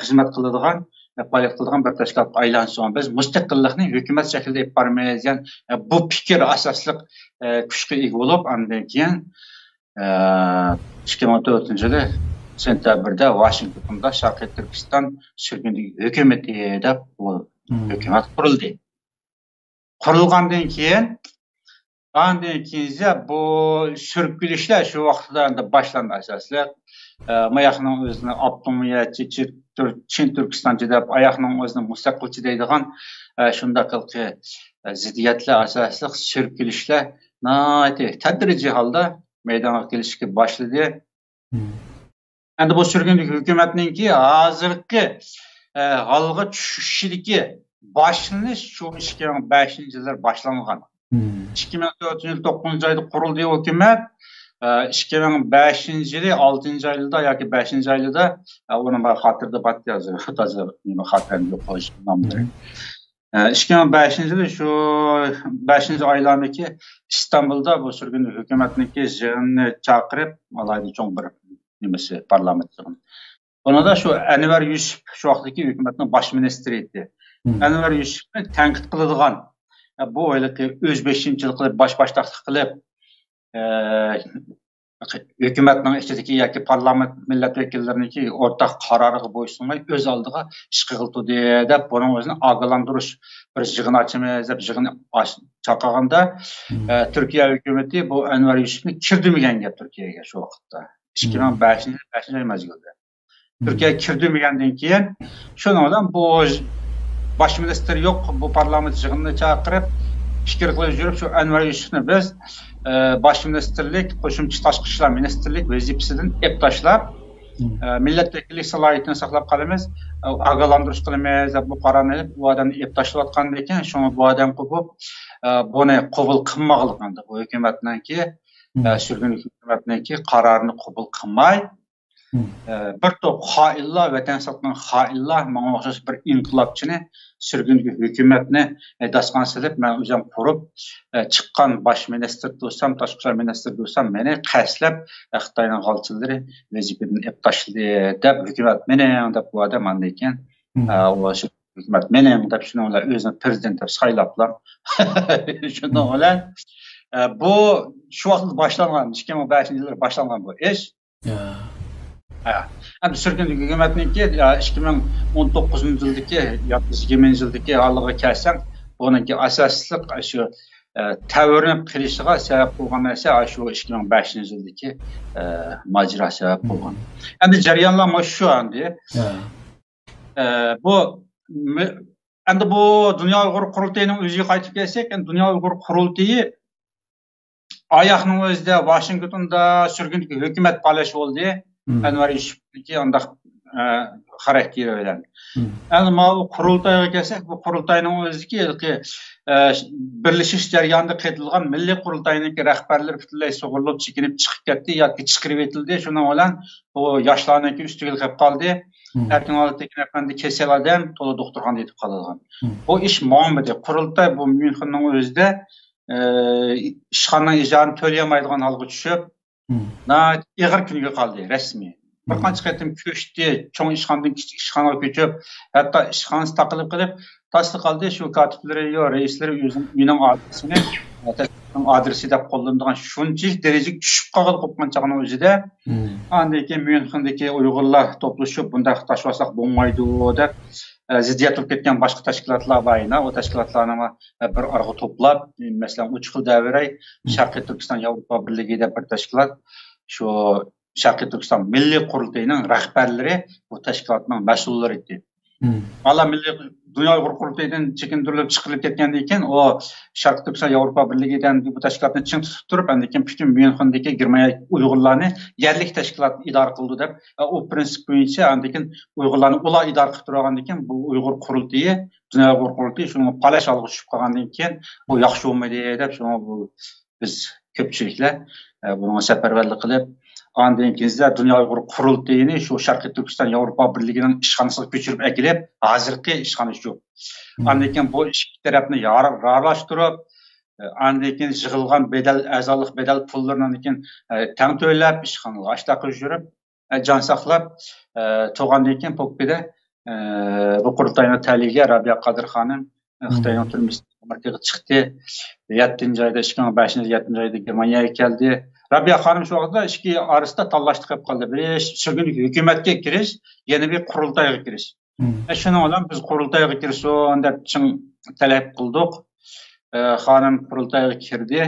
خىزمەت قىلىدىغان، پائالىيەت قىلىدىغان بىر تەشكىلاتقا ئايلانسۇن. بىز مۇستەقىللىقنى ھۆكۈمەت شەكلىدە ئېلىپ بارىمىز دېگەن بۇ پىكىر ئاساسلىق كۈچكە ئىگە بولۇپ، ئاندىن كېيىن ئىككى مىڭ تۆتىنچى يىلى سېنتەبىردە ۋاشىنگتوندا شەرقىي تۈركىستان سۈرگۈندىكى ھۆكۈمىتى دەپ بۇ ھۆكۈمەت قۇرۇلدى. قۇرۇلغاندىن كېيىن ئاندىن كېيىنچە بۇ سۈركىلىشلەر شۇ ۋاقىتتا ئەمدى باشلاندى ئاساسلىق. ئە، ماياقنىڭ ئۆزىنى ئاپتونومىيەچى، چىن تۈر-، چىن تۈركىستانچى دەپ، ئاياقنىڭ ئۆزىنى مۇستەقىلچى دەيدىغان، ئە، شۇنداق ھېلىقى، ئە، زىددىيەتلەر ئاساسلىق سۈركىلىشلەر ناھايىتى تەدرىجىي ھالدا مەيدانغا كېلىشكە باشلىدى. ئەمدى بۇ سۈرگۈندىكى ھۆكۈمەتنىڭكى ھازىرقى، ئە، ھالغا چۈشۈشىدىكى باشلىنىش شۇ ئىككى مىڭ بەشىنچى يىللار باشلانغان. ئىككى مىڭ تۆتىنچى يىل توققۇزىنچى ئايدا قۇرۇلدى ھۆكۈمەت. ئە، ئىككى مىڭ بەشىنچى يىلى ئالتىنچى ئايدا ياكى بەشىنچى ئايدا، ئە، ئۇنىڭ بار خاتىرىدە بار، تازا، تازا نېمە خاتىرەم يوق، ناملىرى. ئە، ئىككى مىڭ بەشىنچى يىلى شۇ بەشىنچى ئايلاردىكى ئىستانبۇلدا بۇ سۈرگۈن ھۆكۈمەتنىڭكى يىغىنىنى چاقىرىپ، ئالاھىدە چوڭ بىر نېمىسى، پارلامېنت يىغىنى. بۇنىڭدا شۇ ئەنۋەر يۈسۈپ شۇ ۋاقىتتىكى ھۆكۈمەتنىڭ باش مىنىستىرى ئىدى. ئەنۋەر يۈسۈپنى تەنقىد قىلىدىغان، ئە، بۇ ھېلىقى ئۆزبېشىمچىلىق قىلىپ، باش باشتاقلىق قىلىپ، ئە، ھۆكۈمەتنىڭ ئىچىدىكى ياكى پارلامېنت مىللەت ۋەكىللىرىنىڭكى ئورتاق قارارىغا بويسۇنماي، ئۆز ئالدىغا ئىش قىلغىلى تۇردى دەپ، بۇنىڭ ئۆزىنى ئاگاھلاندۇرۇش بىر يىغىن ئاچىمىز دەپ يىغىن ئاچ-، چاقىرغاندا، ئە، تۈركىيە ھۆكۈمىتى بۇ ئەنۋەر يۈسۈپنى كىردۈرمىگەن گەپ تۈركىيەگە شۇ ۋاقىتتا. ئىككى مىڭ بەشىنچى، بەشىنچى ئاي مەزگىلدە. تۈركىيەگە كىردۈرمىگەندىن كېيىن، شۇنىڭ بىلەن بۇ باش مىنىستىر يوق، بۇ پارلامېنت يىغىنىنى چاقىرىپ، پىكىر قىلىپ يۈرۈپ، شۇ ئەنۋەر يۈسۈپنى بىز، ئە، باش مىنىستىرلىك، قوشۇمچە تاشقى ئىشلار مىنىستىرلىك ۋەزىپىسىدىن ئېلىپ تاشلاپ، ئە، مىللەت ۋەكىللىك سالاھىيىتىنى ساقلاپ قالىمىز، ئە، ئاگاھلاندۇرۇش قىلىمىز دەپ بۇ قارارنى ئېلىپ، ئۇ ئادەمنى ئېلىپ تاشلاۋاتقاندىكىن، شۇڭا بۇ ئادەم قوپۇپ، ئە، بۇنى قوبۇل قىلماقلىق ئەمدى بۇ ھۆكۈمەتنىڭكى، ئە، سۈرگۈن ھۆكۈمەتنىڭكى قارارىنى قوبۇل قىلماي، ئە، بىر توپ خائىنلار، ۋەتەن ساتقان خائىنلار، ماڭا ئوخشاش بىر ئىنقىلابچىنى، سۈرگۈندىكى ھۆكۈمەتنى، ئە، داستىخان سېلىپ، مەن ئۆزۈم قۇرۇپ، ئە، چىققان باش مىنىستىر تۇرسام، تاشقى ئىشلار مىنىستىرى تۇرسام، مېنى قەستلەپ، ئە، خىتاينىڭ غالچىلىرى ۋەزىپىدىن ئېلىپ تاشلىدى دەپ، ھۆكۈمەت مېنىڭ دەپ بۇ ئادەم ئاندىن كېيىن، ئە، ئۇ ھۆكۈمەت مېنىڭ دەپ شۇنىڭ بىلەن ئۆزىنى پىرېزىدېنت دەپ سايلاپلا. شۇنىڭ بىلەن، ئە، بۇ شۇ ۋاقىتتا باشلانغان، ئىككى مىڭ بەشىنچى يىللار باشلانغان بۇ ئىش. ھە. ئەمدى سۈرگۈن ھۆكۈمەتنىڭكى، يا، ئىككى مىڭ ئون توققۇزىنچى يىلدىكى ياكى يىگىرمىنچى يىلدىكى ھالىغا كەلسەڭ، بۇنىڭكى ئاساسلىق شۇ، ئە، تەۋرىنىپ قېلىشىغا سەۋەب بولغان نەرسە شۇ ئىككى مىڭ بەشىنچى يىلدىكى، ئە، ماجىرا سەۋەب بولغان. ئەمدى جەريانلار مانا شۇ ئەمدى. ئە، بۇ مە-، ئەمدى بۇ دۇنيا ئۇيغۇر قۇرۇلتىيىنىڭ ئۆزىگە قايتىپ كەلسەك، ئەمدى دۇنيا ئۇيغۇر قۇرۇلتىيى ئاياقنىڭ ئۆزىدە ۋاشىنگتوندا سۈرگۈندىكى ھۆكۈمەت پالەچ بولدى، ئەنۋەر يۈسۈپنىڭكى ئانداق، ئە، خاراكتېرى بىلەن. ئەمدى ماۋۇ قۇرۇلتايغا كەلسەك، بۇ قۇرۇلتاينىڭ ئۆزىدىكى ھېلىقى، ئە، بىرلىشىش جەريانىدا قېتىلغان مىللىي قۇرۇلتاينىڭكى رەھبەرلىرى پۈتۈنلەي سۇغۇرۇلۇپ، چېكىنىپ چىقىپ كەتتى ياكى چىقىرىۋېتىلدى. شۇنىڭ بىلەن بۇ ياشلارنىڭكى ئۈستىگە كەپ قالدى. ئەركىن ئالىتېكىن ئەپەندى كېسەل ئادەم، تولا دوختۇرخانىدا يېتىپ قالىدىغان. بۇ ئىش ماڭمىدى. قۇرۇلتاي بۇ ميۇنخېننىڭ ئۆزىدە، ئە، ئىشخانىنىڭ ئىجارىنى تۆلىيەلمەيدىغان ھالغا چۈشۈپ، ناھايىتى ئېغىر كۈنگە قالدى، رەسمىي. بىر قانچە قېتىم كۆچتى، چوڭ ئىشخانىدىن كىچىك ئىشخانىغا كۆچۈپ، ھەتتا ئىشخانىسى تاقىلىپ قېلىپ، تاسلا قالدى. شۇ كاتىپلىرى، يو، رەئىسلىرى ئۆزىنىڭ ئۆيىنىڭ ئادرېسىنى، ئادرېسى دەپ قوللىنىدىغان شۇنچىلىك دەرىجىگە چۈشۈپ قالغىلى قوپقان چاغنىڭ ئۆزىدە، ئاندىن كېيىن ميۇنخېندىكى ئۇيغۇرلار توپلىشىپ، بۇنداق تاشلىۋالساق بولمايدۇ دەپ، ئە، زىددىيەت بولۇپ كەتكەن باشقا تەشكىلاتلار بار يەنە. ئۇ تەشكىلاتلارنى بىر ئارىغا توپلاپ، مەسىلەن، ئۇچقۇل دەۋرەي، شەرقىي تۈركىستان ياۋروپا بىرلىكى دەپ بىر تەشكىلات، شۇ شەرقىي تۈركىستان مىللىي قۇرۇلتىيىنىڭ رەھبەرلىرى بۇ تەشكىلاتنىڭ مەسئۇللىرى ئىدى. ھالا مىللىي دۇنيا ئۇيغۇر قۇرۇلتىيىدىن چېكىندۈرۈلۈپ چىقىرىلىپ كەتكەندىن كېيىن، ئۇ شەرقىي تۈركىستان ياۋروپا بىرلىكى دېگەن بۇ تەشكىلاتنى چىڭ تۇتۇپ تۇرۇپ، ئاندىن كېيىن پۈتۈن ميۇنخېندىكى گېرمانىيە ئۇيغۇرلارنى يەرلىك تەشكىلات ئىدارە قىلىدۇ دەپ، ئۇ پىرىنسىپ بويىچە ئاندىن كېيىن ئۇيغۇرلارنى ئۇلار ئىدارە قىلىپ تۇرغاندىن كېيىن، بۇ ئۇيغۇر قۇرۇلتىيى، دۇنيا ئۇيغۇر قۇرۇلتىيى شۇنىڭغا پالەچ ھالغا چۈشۈپ قالغاندىن كېيىن، بۇ ياخشى بولمىدى دەپ، شۇڭا بۇ بىز كۆپچىلىكلەر، ئە، بۇنىڭغا سەپەرۋەرلىك قىلىپ، ئاندىن كېيىن دۇنيا ئۇيغۇر قۇرۇلتىيىنى شۇ شەرقىي تۈركىستان ياۋروپا بىرلىكىنىڭ ئىشخانىسىغا كۆچۈرۈپ ئەكېلىپ، ھازىرقى ئىشخانا شۇ. ئاندىن كېيىن بۇ ئىككى تەرەپنى يار-، راۋاشتۇرۇپ، ئە، ئاندىن كېيىن يىغىلغان بەدەل، ئەزالىق بەدەل پۇللىرىنى ئاندىن كېيىن، ئە، تەڭ تۆلەپ، ئىشخانىغا ئاشتاق يۈرۈپ، ئە، جان ساقلاپ، ئە، تۇرغاندىن كېيىن، پوككىدە، ئە، بۇ قۇرۇلتاينىڭ تەلىيىگە رابىيە قادىر خانىم، ئە، خىتاينىڭ تۈرمىسىدىن ئامېرىكىغا چىقتى. يەتتىنچى ئايدا، ئىككى مىڭ بەشىنچى يىل يەتتىنچى ئايدا گېرمانىيەگە كەلدى. رابىيە خانىم شۇ ۋاقىتتا ئىككى ئارىسىدا تاللاشتا قېلىپ قالدى. بىرى سۈرگۈندىكى ھۆكۈمەتكە كىرىش، يەنە بىرى قۇرۇلتايغا كىرىش. ئە، شۇنىڭ بىلەن بىز قۇرۇلتايغا كىرسۇن دەپ چىڭ تەلەپ قىلدۇق. ئە، خانىم قۇرۇلتايغا كىردى.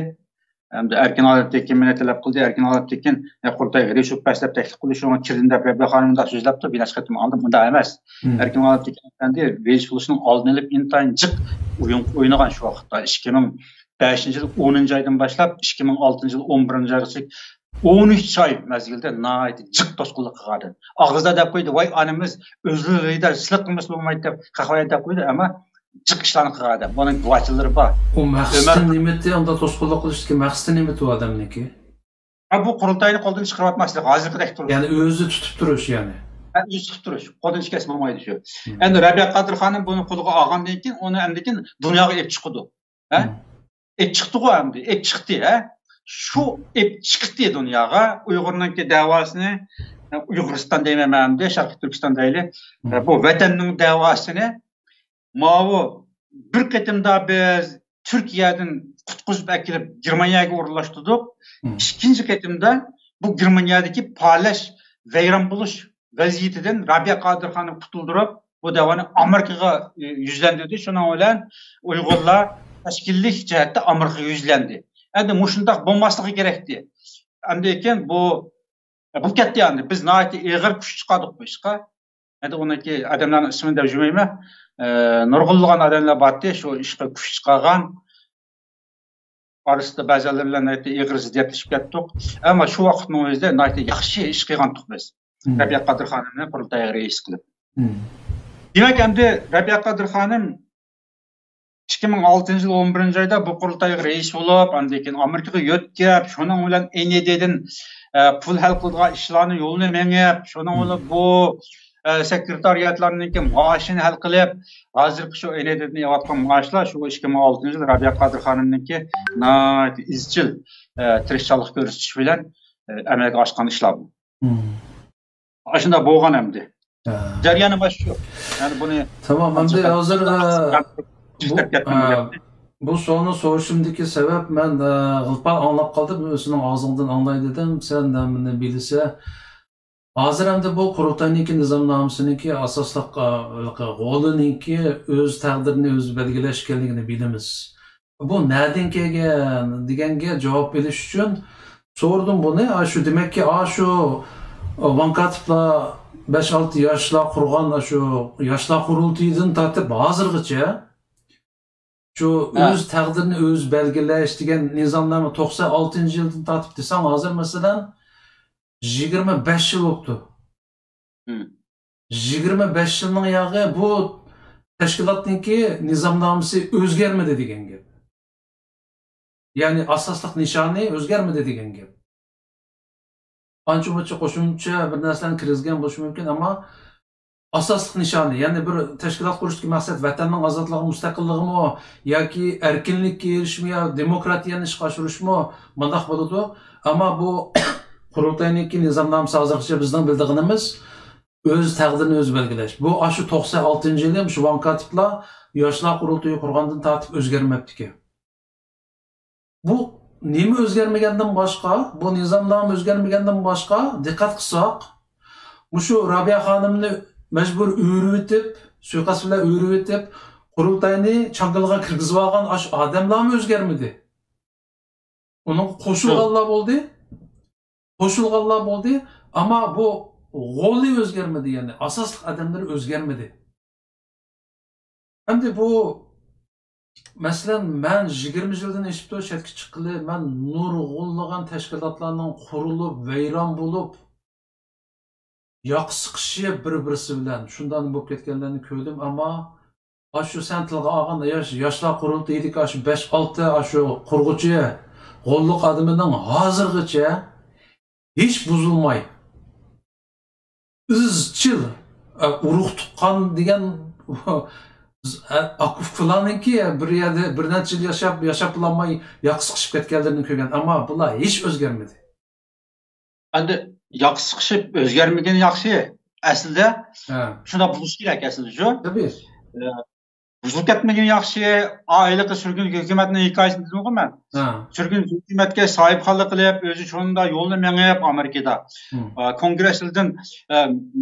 ئەمدى ئەركىن ئالىپتېكىن مېنى تەلەپ قىلدى، ئەركىن ئالىپتېكىن، يا، قۇرۇلتايغا رەئىس بولۇپ بەس دەپ تەكلىپ قىلدى، شۇڭا كىردىم دەپ رەبىيە خانىم مۇنداق سۆزلەپتۇ، بىر نەچچە قېتىم ئالدىم، ئۇنداق ئەمەس. مم. ئەركىن ئالىپتېكىن ئەپەندى رەئىس بولۇشنىڭ ئالدىنى ئېلىپ ئىنتايىن جىق ئويۇن ئوينىغان شۇ ۋاقىتتا، ئىككى مىڭ بەشىنچى يىل ئونىنچى ئايدىن باشلاپ ئىككى مىڭ ئالتىنچى يىل ئون بىرىنچى ئايغىچە ئون ئۈچ ئاي مەزگىلدە ناھايىتى جىق توسقۇنلۇق قىلغان ئادەم. ئاغزىدا دەپ قويدى، ۋاي ئانىمىز ئۆزلىرى ھەيدەر سىلىق قىلمىسا بولمايدۇ دەپ، قەھۋە دەپ قويدى، ئەمما جىق ئىشلارنى قىلغان ئادەم. بۇنىڭ گۇۋاھچىلىرى بار. ئۇ مەقسىتى ئۆمەر نېمىتى ئۇنداق توسقۇنلۇق قىلىشتىكى مەقسىتى نېمىتى ئۇ ئادەمنىڭكى؟ ھە، بۇ قۇرۇلتاينى قولدىن چىقىرىۋاتماسلىق، ھازىرقىدەك تۇرۇش. يەنى ئۆزى تۇتۇپ تۇرۇش يەنى. ھە، ئۆزى تۇتۇپ تۇرۇش. قولدىن چىقارسا بولمايدۇ شۇ. مم. ئەمدى رەبىيە قادىر خانىم بۇنى قولىغا ئالغاندىن كېيىن، ئۇنى ئەمدى كېيىن دۇنياغا ئېلىپ چىقىدۇ. ھە؟ مم. ئېلىپ چىقتىغۇ ئەمدى، ئېلىپ چىقتى، ھە؟ شۇ ئېلىپ چىقتى دۇنياغا ئۇيغۇرنىڭكى دەۋاسىنى، ئۇيغۇرىستان دەيمەن مەن ئەمدى، شەرقىي تۈركىستان دەيلى. مم. بۇ ۋەتەننىڭ دەۋاسىنى ماۋۇ بىر قېتىمدا بىز تۈركىيەدىن قۇتقۇزۇپ ئەكېلىپ گېرمانىيەگە ئورۇنلاشتۇردۇق. مم. ئىككىنچى قېتىمدا بۇ گېرمانىيەدىكى پارلاش، ۋەيران بولۇش ۋەزىيىتىدىن رابىيە قادىر خانىم قۇتۇلدۇرۇپ، بۇ دەۋانى ئامېرىكىغا، ئى، يۈزلەندۈردى. شۇنىڭ بىلەن ئۇيغۇرلار تەشكىللىك جەھەتتە ئامېرىكىغا يۈزلەندى. ئەمدى مۇشۇنداق بولماسلىقى كېرەكتى. ئەمدى كېيىن بۇ، بۇ كەتتى ئەمدى. بىز ناھايىتى ئېغىر كۈچ چىقاردۇق بۇ ئىشقا. ئەمدى ئۇنىڭكى ئادەملەرنىڭ ئىسمىنى دەپ يۈرمەيمەن. ئە، نۇرغۇنلىغان ئادەملەر بارتى، شۇ ئىشقا كۈچ چىقارغان. ئارىسىدا بەزىلەر بىلەن ناھايىتى ئېغىر زىددىيەتلىشىپ كەتتۇق. ئەمما شۇ ۋاقىتنىڭ ئۆزىدە ناھايىتى ياخشى ئىش قىلغانتۇق بىز. مم. رەبىيە قادىر خانىمنى قۇرۇلتايغا رەئىس قىلىپ. مم. دېمەك، ئەمدى رەبىيە قادىر خانىم ئىككى مىڭ ئالتىنچى يىل ئون بىرىنچى ئايدا بۇ قۇرۇلتايغا رەئىس بولۇپ، ئاندىن كېيىن ئامېرىكىغا يۆتكەپ، شۇنىڭ بىلەن ئېن ئى دىدىن، ئە، پۇل ھەل قىلىدىغان ئىشلارنى يولىنى مېڭىپ، شۇنىڭ مم. بىلەن بۇ، ئە، سېكرېتارىياتلارنىڭكى مائاشىنى ھەل قىلىپ، ھازىرقى شۇ ئېن ئى دىدىن ئېلىۋاتقان مائاشلار شۇ ئىككى مىڭ ئالتىنچى يىل رەبىيە قادىر خانىمنىڭكى ناھايىتى ئىزچىل، ئە، تىرىشچانلىق كۆرسىتىش بىلەن، ئە، ئەمەلگە ئاشقان ئىشلار بۇ. مم. ئاشۇنداق بولغان ئەمدى. ھە. جەريانى مانا شۇ. يەنى بۇنى تامام، ئەمدى ھازىر، ئە، بۇ، ئە، بۇ سوئالنى سورىشىمدىكى سەۋەب، مەن، ئە، غىلپا ئاڭلاپ قالدىم، سېنىڭ ئاغزىڭدىن ئاڭلاي دېدىم، سەن نېمىنى بىلىسە. ھازىر ئەمدى بۇ قۇرۇلتاينىڭكى نىزامنامىسىنىڭكى ئاساسلىق، ئە، غولىنىڭكى ئۆز تەقدىرىنى ئۆزى بەلگىلەش ئىكەنلىكىنى بىلىمىز. بۇ نەدىن كەلگەن دېگەنگە جاۋاب بېرىش ئۈچۈن سورىدىم بۇنى. ئاشۇ دېمەككى، ئاشۇ ۋاڭ كاتىپلار بەش-ئالتە ياشلار قۇرغان ئاشۇ ياشلار قۇرۇلتىيىدىن تارتىپ ھازىرغىچە شۇ ھە. ئۆز تەقدىرىنى ئۆزى بەلگىلەش دېگەن نىزامنامە توقسان ئالتىنچى يىلدىن تارتىپ دېسەڭ، ھازىر مەسىلەن يىگىرمە بەش يىل بوپتۇ. مم. يىگىرمە بەش يىلنىڭ ياغى بۇ تەشكىلاتنىڭكى نىزامنامىسى ئۆزگەرمىدى دېگەن گەپ. يەنى ئاساسلىق نىشانى ئۆزگەرمىدى دېگەن گەپ. ئانچە-مۇنچە قوشۇمچە بىر نەرسىلەرنى كىرگۈزگەن بولۇشى مۇمكىن، ئەمما ئاساسلىق نىشانى، يەنى بىر تەشكىلات قۇرۇشتىكى مەقسەت ۋەتەننىڭ ئازادلىقى، مۇستەقىللىقىمۇ ياكى ئەركىنلىككە ئېرىشىشمۇ يا دېموكراتىيەنى ئىشقا ئاشۇرۇشمۇ، مۇنداق بولىدۇ. ئەمما بۇ قۇرۇلتاينىڭكى نىزامنامىسى ھازىرغىچە بىزنىڭ بىلىدىغىنىمىز ئۆز تەقدىرىنى ئۆزى بەلگىلەش. بۇ ئاشۇ توقسان ئالتىنچى يىلى مۇشۇ ۋاڭ كاتىپلار ياشلار قۇرۇلتىيى قۇرغاندىن تارتىپ ئۆزگەرمەپتىكەن. بۇ نېمە ئۆزگەرمىگەندىن باشقا، بۇ نىزامنامە ئۆزگەرمىگەندىن باشقا، دىققەت قىلساق، مۇشۇ رابىيە خانىمنى مەجبۇر ئۆرۈۋېتىپ، سۇيىقەست بىلەن ئۆرۈۋېتىپ، قۇرۇلتاينى چاڭگىلىغا كىرگۈزۈۋالغان ئاشۇ ئادەملارمۇ ئۆزگەرمىدى. ئۇنىڭغا قوشۇلغانلار بولدى، قوشۇلغانلار بولدى، ئەمما بۇ غولى ئۆزگەرمىدى، يەنى ئاساسلىق ئادەملىرى ئۆزگەرمىدى. ئەمدى بۇ، مەسىلەن، مەن يىگىرمە يىلدىن ئېشىپتۇ چەتكە چىققىلى، مەن نۇرغۇنلىغان تەشكىلاتلارنىڭ قۇرۇلۇپ، ۋەيران بولۇپ، ياقا سىقىشىپ بىر-بىرسى بىلەن، شۇنداق بولۇپ كەتكەنلەرنى كۆردۈم، ئەمما ئاشۇ سەن تىلغا ئالغان ياش، ياشلار قۇرۇلتىيىدىكى ئاشۇ بەش-ئالتە ئاشۇ قۇرغۇچى غوللۇق ئادىمىنىڭ ھازىرغىچە ھېچ بۇزۇلماي، ئىزچىل، ئە، ئۇرۇق تۇغقان دېگەن، ئە، ئاكا-ئۇكىلارنىڭكى بىر يەردە بىر نەچچە يىل ياشاپ، ياشاپ بولالماي ياقا سىقىشىپ كەتكەنلىرىنى كۆرگەن. ئەمما بۇلار ھېچ ئۆزگەرمىدى. ئەمدى ياقا سىقىشىپ ئۆزگەرمىگىنى ياخشى. ئەسلىدە ھە. شۇنداق بولۇشى كېرەك ئەسلىدە شۇ. تەبىئىي. ئە، بۇزۇلۇپ كەتمىگىنى ياخشى. ھېلىقى سۈرگۈن ھۆكۈمەتنىڭ ھېكايىسىنى دېدىمغۇ مەن. ھە. سۈرگۈن ھۆكۈمەتكە ساھىبخانلىق قىلىپ، ئۆزى شۇنداق يولىنى مېڭىپ ئامېرىكىدا. ھىم. ئە، كونگرېسلىرىدىن، ئە،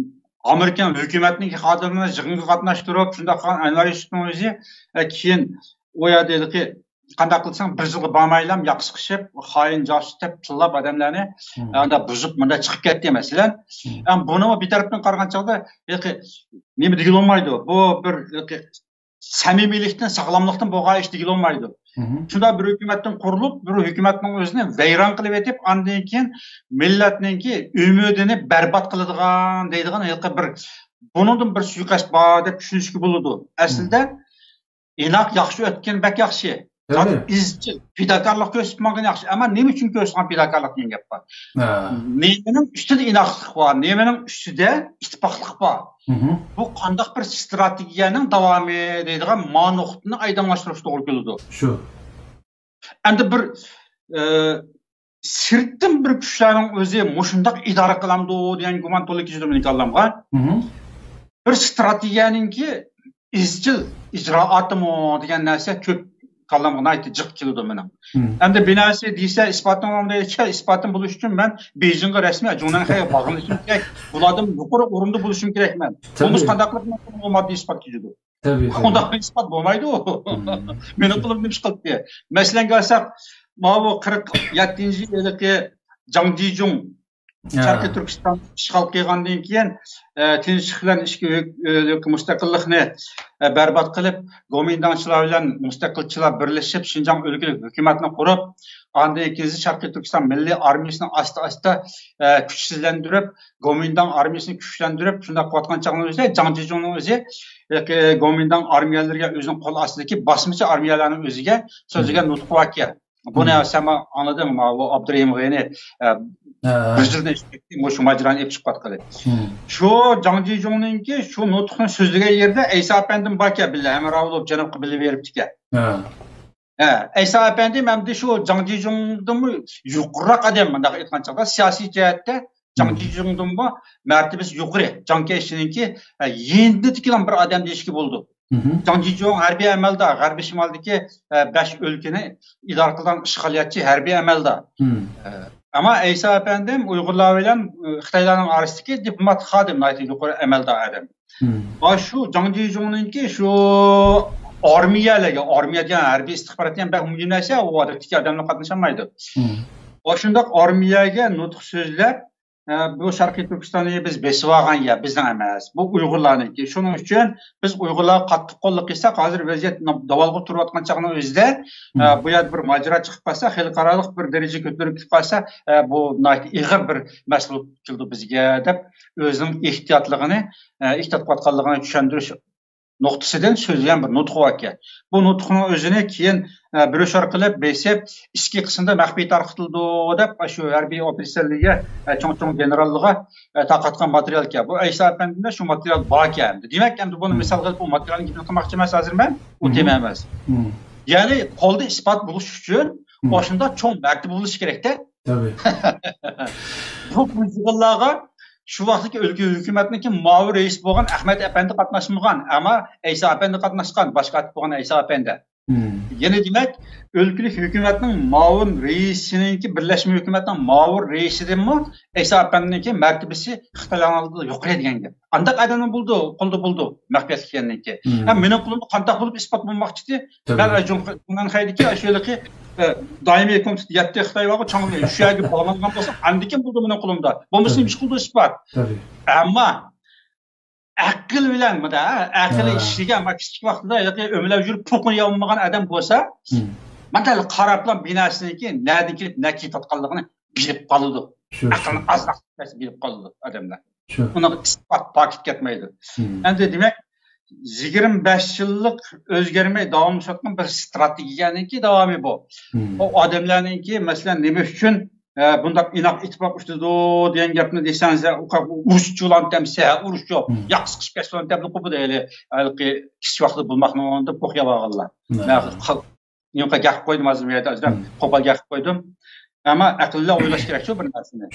ئامېرىكىنىڭ ھۆكۈمەتنىڭ خادىملىرىنى يىغىنغا قاتناشتۇرۇپ، شۇنداق قىلغان ئەنۋەر يۈسۈپنىڭ ئۆزى، ئە، كېيىن ئۇ يەردە ھېلىقى قانداق قىلساڭ بىر يىلغا بارمايلا ياقا سىقىشىپ، خائىن جاسۇس دەپ تىللاپ ئادەملەرنى ئاندا بۇزۇپ مۇنداق چىقىپ كەتتى مەسىلەن. بۇنىڭمۇ بىر تەرەپتىن قارىغان چاغدا نېمە دېگىلى بولمايدۇ، بۇ بىر سەمىمىيلىكتىن، ساغلاملىقتىن بولغان ئىش دېگىلى بولمايدۇ. شۇنداق بىر ھۆكۈمەتتىن قۇرۇلۇپ، بىر ھۆكۈمەتنىڭ ئۆزىنى ۋەيران قىلىپ ئېتىپ، ئاندىن كېيىن مىللەتنىڭكى ئۈمىدىنى بەربات قىلىدىغان دەيدىغان ھېلىقى بىر، بۇنىڭدىن بىر سۇيىقەست بار دەپ چۈشىنىشكە بولىدۇ. ئەسلىدە ئىناق ياخشى ئۆتكەن بەك ياخشى. ئىزچىل پىداكارلىق كۆرسىتىپ ماڭغان ياخشى. ئەمما نېمە ئۈچۈن كۆرسىتىدىغان پىداكارلىق دېگەن گەپ بار. نېمىنىڭ ئۈستىدە ئىناقلىق بار، نېمىنىڭ ئۈستىدە ئىتتىپاقلىق بار. بۇ قانداق بىر ستراتېگىيەنىڭ داۋامى دەيدىغان ما نۇقتىنى ئايدىڭلاشتۇرۇش توغرا كېلىدۇ. شۇ. ئەمدى بىر، ئە، سىرتتىن بىر كۈچلەرنىڭ ئۆزى مۇشۇنداق ئىدارە قىلامدۇ دېگەن گۇمان تولا كېلىدۇ مېنىڭ كاللامغا. بىر ستراتېگىيەنىڭكى ئىزچىل ئىجرائاتىمۇ دېگەن نەرسە كۆپ كاللامغا ناھايىتى جىق كېلىدۇ مېنىڭ. ئەمدى بىر نەرسە دېسە، ئىسپاتىڭ بولمىسا، ئىسپاتىم بولۇش ئۈچۈن مەن بېيجىڭغا رەسمىي جۇڭنەنخەيگە بارغىلىشىم كېرەك. بۇلاردىن يۇقىرى ئورۇندا بولۇشۇم كېرەك مەن. بولمىسا قانداق قىلىپ ماڭا ماددىي ئىسپات كېلىدۇ؟ ئۇنداق بىر ئىسپات بولمايدۇ. مېنىڭ قولۇمدا نېمە ئىش قىلدى؟ مەسىلەنگە ئالساق، ماۋۇ قىرىق يەتتىنچى يىل ھېلىقى جاڭ جىجۇڭ شەرقىي تۈركىستان ئىشغال قىلغاندىن كېيىن، ئە، تىنچلىق بىلەن ئىچكى ھۆك-، ئۆلكە مۇستەقىللىقنى، ئە، بەربات قىلىپ، گومىنداڭچىلار بىلەن مۇستەقىلچىلار بىرلىشىپ، شىنجاڭ ئۆلكىلىك ھۆكۈمەتنى قۇرۇپ، ئاندىن كېيىن شەرقىي تۈركىستان مىللىي ئارمىيىسىنى ئاستا-ئاستا، ئە، كۈچسىزلەندۈرۈپ، گومىنداڭ ئارمىيىسىنى كۈچلەندۈرۈپ، شۇنداق قىلىۋاتقان چاغنىڭ ئۆزىدە جاڭ جىجۇڭنىڭ ئۆزى، ئە، گومىنداڭ ئارمىيەلىرىگە ئۆزىنىڭ قول ئاستىدىكى باسمىچى ئارمىيەلەرنىڭ ئۆزىگە سۆزلىگەن نۇتقى باركەن. بۇنى سەن ئاڭلىدىڭ، ماۋۇ ئابدۇرېھىم غېنى، ئە، بىر يىلدىن ئېشىپ كەتتى، مۇشۇ ماجىرانى ئېلىپ چىقىۋاتقىلى. شۇ جاڭ جىجۇڭنىڭكى شۇ نۇتقىنى سۆزلىگەن يېرىدە ئەيسا ئەپەندىمۇ باركەن، بىللە ھەمراھ بولۇپ جەنۇبقا بىللە بېرىپتىكەن. ھە، ئەيسا ئەپەندىم ئەمدى شۇ جاڭ جىجۇڭدىنمۇ يۇقىرىراق ئادەم، مۇنداق ئېيتقان چاغدا سىياسىي جەھەتتە جاڭ جىجۇڭدىنمۇ مەرتىبىسى يۇقىرى. جاڭ كەيشىنىڭكى، ئە، يېنىدىكىلا بىر ئادەم دېيىشكە بولىدۇ. جاڭ جىجۇڭ ھەربىي ئەمەلدار، غەربىي شىمالدىكى، ئە، بەش ئۆلكىنى ئىدارە قىلىدىغان ئىشغالىيەتچى ھەربىي ئەمەلدار. ئە، ئەمما ئەيسا ئەپەندىم ئۇيغۇرلار بىلەن، ئە، خىتايلارنىڭ ئارىسىدىكى دىپلوماتىك خادىم، ناھايىتى يۇقىرى ئەمەلدار ئادەم. ۋە شۇ جاڭ جىجۇڭنىڭكى شۇ ئارمىيەلەرگە، ئارمىيە دېگەن ھەربىي ئىستىخبارات دېگەن بەك مۇھىم نەرسە، ئۇ ئادەتتىكى ئادەملەر قاتنىشالمايدۇ. ۋە شۇنداق ئارمىيەگە نۇتۇق سۆزلەپ، ئە، بۇ شەرقىي تۈركىستاننى بىز بېسىۋالغان يەر بىزنىڭ ئەمەس، بۇ ئۇيغۇرلارنىڭكى. شۇنىڭ ئۈچۈن بىز ئۇيغۇرلارغا قاتتىق قوللۇق قىلساق، ھازىر ۋەزىيەت داۋالغۇپ تۇرۇۋاتقان چاغنىڭ ئۆزىدە، ئە، بۇ يەردە بىر ماجىرا چىقىپ قالسا، خەلقئارالىق بىر دەرىجىگە كۆتۈرۈلۈپ كېتىپ قالسا، ئە، بۇ ناھايىتى ئېغىر بىر مەسىلە بولۇپ كېلىدۇ بىزگە، دەپ ئۆزىنىڭ ئېھتىياتلىقىنى، ئە، ئېھتىيات قىلىۋاتقانلىقىنى چۈشەندۈرۈش نۇقتىسىدىن سۆزلىگەن بىر نۇتقى باركەن. بۇ نۇتقىنىڭ ئۆزىنى كېيىن، ئە، بروشور قىلىپ بېسىپ، ئىچكى قىسىمدا مەخپىي تارقىتىلىدۇ دەپ، شۇ ھەربىي ئوفىتسېرلىرىگە، ئە، چوڭ-چوڭ گېنېراللارغا، ئە، تارقاتقان ماتېرىيالكەن. بۇ ئەيسا ئەپەندىدە شۇ ماتېرىيال باركەن. دېمەك، ئەمدى بۇنى مىسال قىلىپ، بۇ ماتېرىيالنى گېپىنى قىلماقچى ئەمەس ھازىر مەن. ئۇ تېما ئەمەس. يەنى قولدا ئىسپات بولۇش ئۈچۈن ئاشۇنداق چوڭ مەرتىبە بولۇشى كېرەكتە. بۇ، بۇ يىغىنلارغا شۇ ۋاقىتتىكى ئۆلكە ھۆكۈمەتنىڭكى مۇئاۋىن رەئىسى بولغان ئەخمەت ئەپەندى قاتناشمىغان، ئەمما ئەيسا ئەپەندى قاتناشقان، باش كاتىپ بولغان ئەيسا ئەپەندى. يەنى دېمەك، ئۆلكىلىك ھۆكۈمەتنىڭ مۇئاۋىن رەئىسىنىڭكى، بىرلەشمە ھۆكۈمەتنىڭ مۇئاۋىن رەئىسىدىنمۇ ئەيسا ئەپەندىنىڭكى مەرتىبىسى خىتايلارنىڭ ئالدىدا يۇقىرى دېگەن گەپ. ئانداق ئادەمنىڭ بولىدۇ، قولىدا بولىدۇ مەخپىيەتلىك ئىكەنلىكى. ھە، مېنىڭ قولۇمدا قانداق بولۇپ ئىسپات بولماقچىدى؟ مەن جۇڭخەيدىكى شۇ ھېلىقى، ئە، دائىمىي كومىتېت يەتتە خىتاي بارغۇ، چاڭ شۇ يەرگە باغلانغان بولسام، ئاندىن كېيىن بولىدۇ مېنىڭ قولۇمدا. بولمىسا نېمە ئىش قىلىدۇ ئىسپات؟ ئەمما ئەقىل بىلەن، مۇنداق، ئەقىلى ئىشلىگەن، مانا كىچىك ۋاقتىدا ھېلىقى ئۆمىلەپ يۈرۈپ پوقىنى يالمىغان ئادەم بولسا، مانا قاراپلا بىر نەرسىنىڭكى نەدىن كېلىپ نەگە كېتىۋاتقانلىقىنى بىلىپ قالىدۇ. ئەقىلنى ئازراق بىلىپ قالىدۇ ئادەملەر. ئۇنىڭغا ئىسپات پاكىت كەتمەيدۇ. ئەمدى دېمەك، يىگىرمە بەش يىللىق ئۆزگەرمەي داۋاملىشىۋاتقان بىر ستراتېگىيەنىڭكى داۋامى بۇ. ئۇ ئادەملەرنىڭكى، مەسىلەن، نېمە ئۈچۈن، ئە، بۇنداق ئىناق ئىتتىپاق ئۇچرىدۇ دېگەن گەپنى دېسەڭىز، ئۇ قا-، ئۇ ئۇرۇش چۇلان تەمسە، ئۇرۇش يوق. ياقىسى قىشىپ كەتسۇن دەپ قوپىدۇ ھېلى، ھېلىقى كىچىك ۋاقتىدا بولماقنىڭ دەپ قوقۇياۋالغانلار. يوق، گەپ قىلىپ قويدۇم ھازىر بۇ يەردە، ئازراق قوپال گەپ قىلىپ قويدۇم. ئەمما ئەقىللىك ئويلاش كېرەكچۇ بىر نەرسىنى.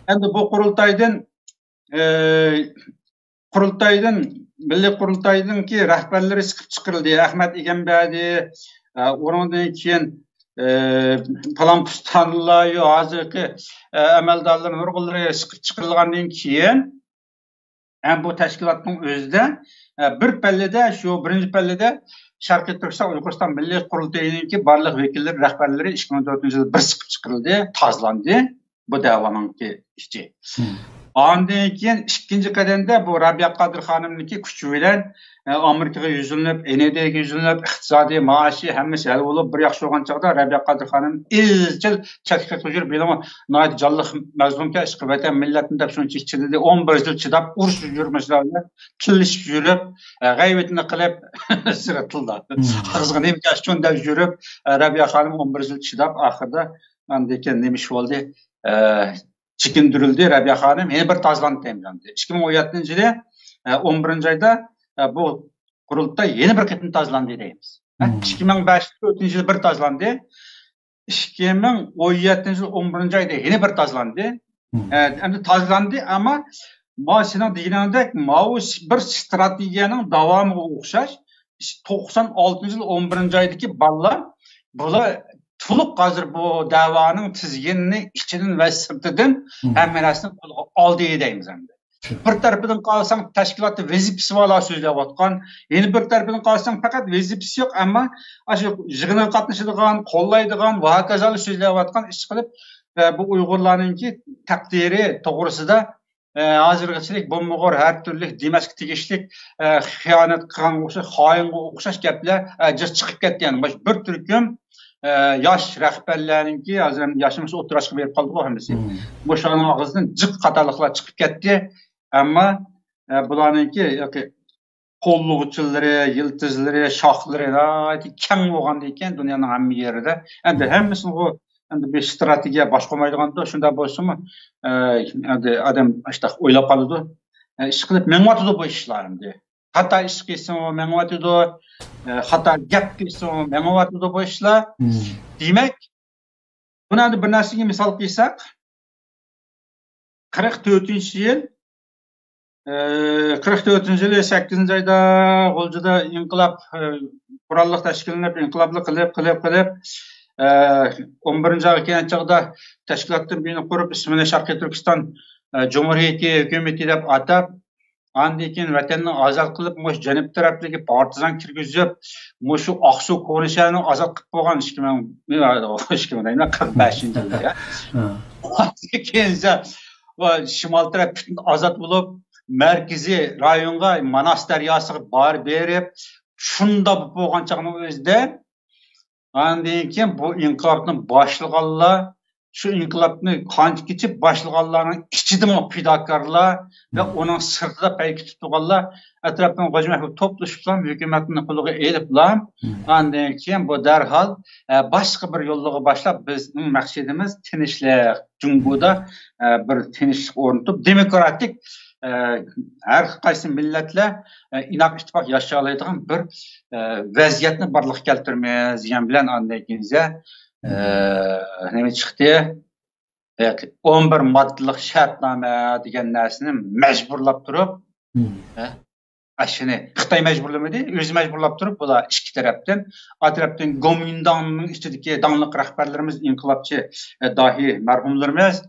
ئەمدى بۇ قۇرۇلتايدىن، ئە، قۇرۇلتايدىن، مىللىي قۇرۇلتاينىڭكى رەھبەرلىرى سىقىپ چىقىرىلدى. ئەخمەت ئىگەمبەردى، ئە، ئۇنىڭدىن كېيىن، ئە، پالام پۇستانلار، ھازىرقى، ئە، ئەمەلدارلار نۇرغۇنلىرى سىقىپ چىقىرىلغاندىن كېيىن، ھەم بۇ تەشكىلاتنىڭ ئۆزىدە، ئە، بىر پەللىدە، شۇ بىرىنچى پەللىدە شەرقىي تۈركىستان ئۇيغۇرىستان مىللىي قۇرۇلتىيىنىڭكى بارلىق ۋەكىللىرى، رەھبەرلىرى ئىككى مىڭ تۆتىنچى يىلدا بىر سىقىپ چىقىرىلدى، تازىلاندى. بۇ دەۋانىڭكى ئىچى. ئاندىن كېيىن ئىككىنچى قەدەمدە بۇ رابىيە قادىر خانىمنىڭكى كۈچى بىلەن، ئە، ئامېرىكىغا يۈزلىنىپ، ئېنېدىگە يۈزلىنىپ، ئىقتىسادىي، مائاشىي ھەممىسى ھەل بولۇپ، بىر ياخشى بولغان چاغدا رابىيە قادىر خانىم ئىزچىل چەتكە قېچىپ يۈرۈپ، بۇنىڭ ناھايىتى جانلىق مەزلۇمكەن، ئىشقىلىپ ۋەتەن مىللەتنى دەپ شۇنچە چىدىدى. ئون بىر يىل چىداپ، ئۇرۇش يۈرمىسىلەر بىلەن تىللىشىپ يۈرۈپ، ئە، غەيۋىتىنى قىلىپ، سىرتىلدا. ئاغزىغا نېمە كەلسە شۇنى دەپ يۈرۈپ، ئە، رابىيە خانىم ئون بىر يىل چىداپ، ئاخىردا ئاندىن كېيىن نېمە ئىش بولدى؟ ئە، چېكىندۈرۈلدى، رەبىيە خانىم يەنە بىر تازىلاندى. ئىككى مىڭ ئون يەتتىنچى يىلى، ئە، ئون بىرىنچى ئايدا، ئە، بۇ قۇرۇلتاي يەنە بىر قېتىم تازىلاندى دەيمىز. ئىككى مىڭ بەش، تۆتىنچى يىلى بىر تازىلاندى. ئىككى مىڭ ئون يەتتىنچى يىل ئون بىرىنچى ئايدا يەنە بىر تازىلاندى. ئە، ئەمدى تازىلاندى، ئەمما ما سېنىڭ دېگىنىڭدەك ماۋۇ بىر ستراتېگىيەنىڭ داۋامىغا ئوخشاش، توقسان ئالتىنچى يىل ئون بىرىنچى ئايدىكى بالىلار، بۇلار تولۇق ھازىر بۇ دەۋانىڭ تىزگىنىنى ئىچىدىن ۋە سىرتىدىن ھەممە نەرسىنى قولغا ئالدى دەيمىز ئەمدى. بىر تەرىپىدىن قارىساڭ، تەشكىلاتتا ۋەزىپىسى بارلار سۆزلەۋاتقان، يەنە بىر تەرىپىدىن قارىساڭ، پەقەت ۋەزىپىسى يوق، ئەمما ئاشۇ يىغىنغا قاتنىشىدىغان، قوللايدىغان ۋە ھاكازالار سۆزلەۋاتقان، ئىشقىلىپ، ئە، بۇ ئۇيغۇرلارنىڭكى تەقدىرى توغرىسىدا، ئە، ھازىرغىچىلىك بولمىغۇر ھەر تۈرلۈك دېمەسكە تېگىشلىك، ئە، خىيانەت قىلغانغا ئوخشاش، خائىنغا ئوخشاش گەپلەر، ئە، جىق چىقىپ كەتتى. يەنى مۇشۇ بىر تۈركۈم، ئە، ياش رەھبەرلەرنىڭكى، ھازىر ئەمدى ياش ئەمەس، ئوتتۇرا ياشقا بېرىپ قالدىغۇ ھەممىسى. مۇشۇلارنىڭ ئاغزىدىن جىق خاتالىقلار چىقىپ كەتتى. ئەمما، ئە، بۇلارنىڭكى ياكى قوللىغۇچىلىرى، يىلتىزلىرى، شاخلىرى ناھايىتى كەڭ بولغاندىكىن دۇنيانىڭ ھەممە يېرىدە. ئەمدى ھەممىسىنىغۇ ئەمدى بىر ستراتېگىيە باشقۇرمايدىغاندۇ، شۇنداق بولسىمۇ، ئە، ئەمدى ئادەم ئاشتاق ئويلاپ قالىدۇ. ئە، ئىشقىلىپ مېڭىۋاتىدۇ بۇ ئىشلار ئەمدى. خاتا ئىش قىلسىمۇ مېڭىۋاتىدۇ، ئە، خاتا گەپ قىلسىمۇ مېڭىۋاتىدۇ بۇ ئىشلار. دېمەك، بۇنى ئەمدى بىر نەرسىگە مىسال قىلساق، قىرىق تۆتىنچى يىل، ئى، قىرىق تۆتىنچى يىلى سەككىزىنچى ئايدا غۇلجىدا ئىنقىلاب، ئى، قوراللىق تەشكىللىنىپ، ئىنقىلابلىق قىلىپ، قىلىپ، قىلىپ، ئى، ئون بىرىنچى ئايغا كەلگەن چاغدا تەشكىلاتتىن بىرنى قۇرۇپ، ئىسمىنى شەرقىي تۈركىستان، ئى، جۇمھۇرىيىتى ھۆكۈمىتى دەپ ئاتاپ، ئاندىن كېيىن ۋەتەننى ئازاد قىلىپ، مۇشۇ جەنۇب تەرەپلىكى پارتىزان كىرگۈزۈپ، مۇشۇ ئاقسۇ كونا شەھەرنى ئازاد قىلىپ بولغان ئىككى مىڭ، ئىككى مىڭ دەيمەن، قىرىق بەشىنچى يىلدا، يا. كېيىن ئىسە، ۋە شىمال تەرەپ پۈتۈن ئازاد بولۇپ، مەركىزىي رايونغا ماناس دەرياسىغا بارىپ بېرىپ، شۇنداق بولۇپ بولغان چاغنىڭ ئۆزىدە، ئاندىن كېيىن بۇ ئىنقىلابنى باشلىغانلار، شۇ ئىنقىلابنى قانچە كېچىپ باشلىغانلارنىڭ ئىچىدىمۇ پىداكارلار ۋە ئۇنىڭ سىرتىدا پەيكىتىپ تۇرغانلار ئەتراپتىن غوجىمەھبۇب توپلىشىپلا، ھۆكۈمەتنى قولىغا ئېلىپلا، ئاندىن كېيىن بۇ دەرھال، ئە، باشقا بىر يوللارغا باشلاپ، بىزنىڭ مەقسىتىمىز تىنچلىق، جۇڭگودا، ئە، بىر تىنچلىق ئورنىتىپ، دېموكراتىك، ئە، ھەر قايسى مىللەتلەر، ئە، ئىناق ئىتتىپاق ياشىيالايدىغان بىر، ئە، ۋەزىيەتنى بارلىققا كەلتۈرىمىز دېگەن بىلەن ئاندىن كېيىن، ئە، نېمە چىقتى؟ ئون بىر ماددىلىق شەرتنامە دېگەن نەرسىنى مەجبۇرلاپ تۇرۇپ، ئە، ئاشۇنى خىتاي مەجبۇرلىمىدى، ئۆزى مەجبۇرلاپ تۇرۇپ، بۇلار ئىككى تەرەپتىن، ئا تەرەپتىن گومىنداڭنىڭ ئىچىدىكى داڭلىق رەھبەرلىرىمىز، ئىنقىلابچى، ئە، داھىي مەرھۇملىرىمىز،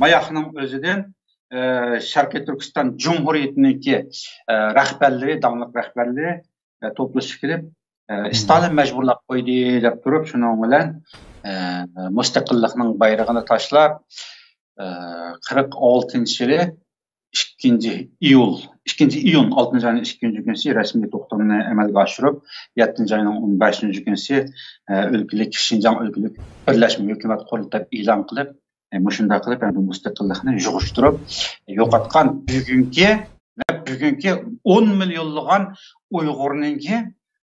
ماياقنىڭ ئۆزىدىن، ئە، شەرقىي تۈركىستان جۇمھۇرىيىتىنىڭكى، ئە، رەھبەرلىرى، داڭلىق رەھبەرلىرى، ئە، توپلىشىپ كېلىپ، ئە، ستالىن مەجبۇرلاپ قويدى دەپ تۇرۇپ، شۇنىڭ بىلەن، ئە، مۇستەقىللىقنىڭ بايرىقىنى تاشلاپ، ئە، قىرىق ئالتىنچى يىلى ئىككىنچى ئىيۇل، ئىككىنچى ئىيۇن، ئالتىنچى ئاينىڭ ئىككىنچى كۈنى رەسمىي توختىمىنى ئەمەلگە ئاشۇرۇپ، يەتتىنچى ئاينىڭ ئون بەشىنچى كۈنى، ئە، ئۆلكىلىك، شىنجاڭ ئۆلكىلىك بىرلەشمە ھۆكۈمەت قۇرۇلتايى دەپ ئېلان قىلىپ، ئە، مۇشۇنداق قىلىپ، ئەمدى مۇستەقىللىقنى يىغىشتۇرۇپ، يوقاتقان بۈگۈنكى ۋە بۈگۈنكى ئون مىليونلىغان ئۇيغۇرنىڭكى،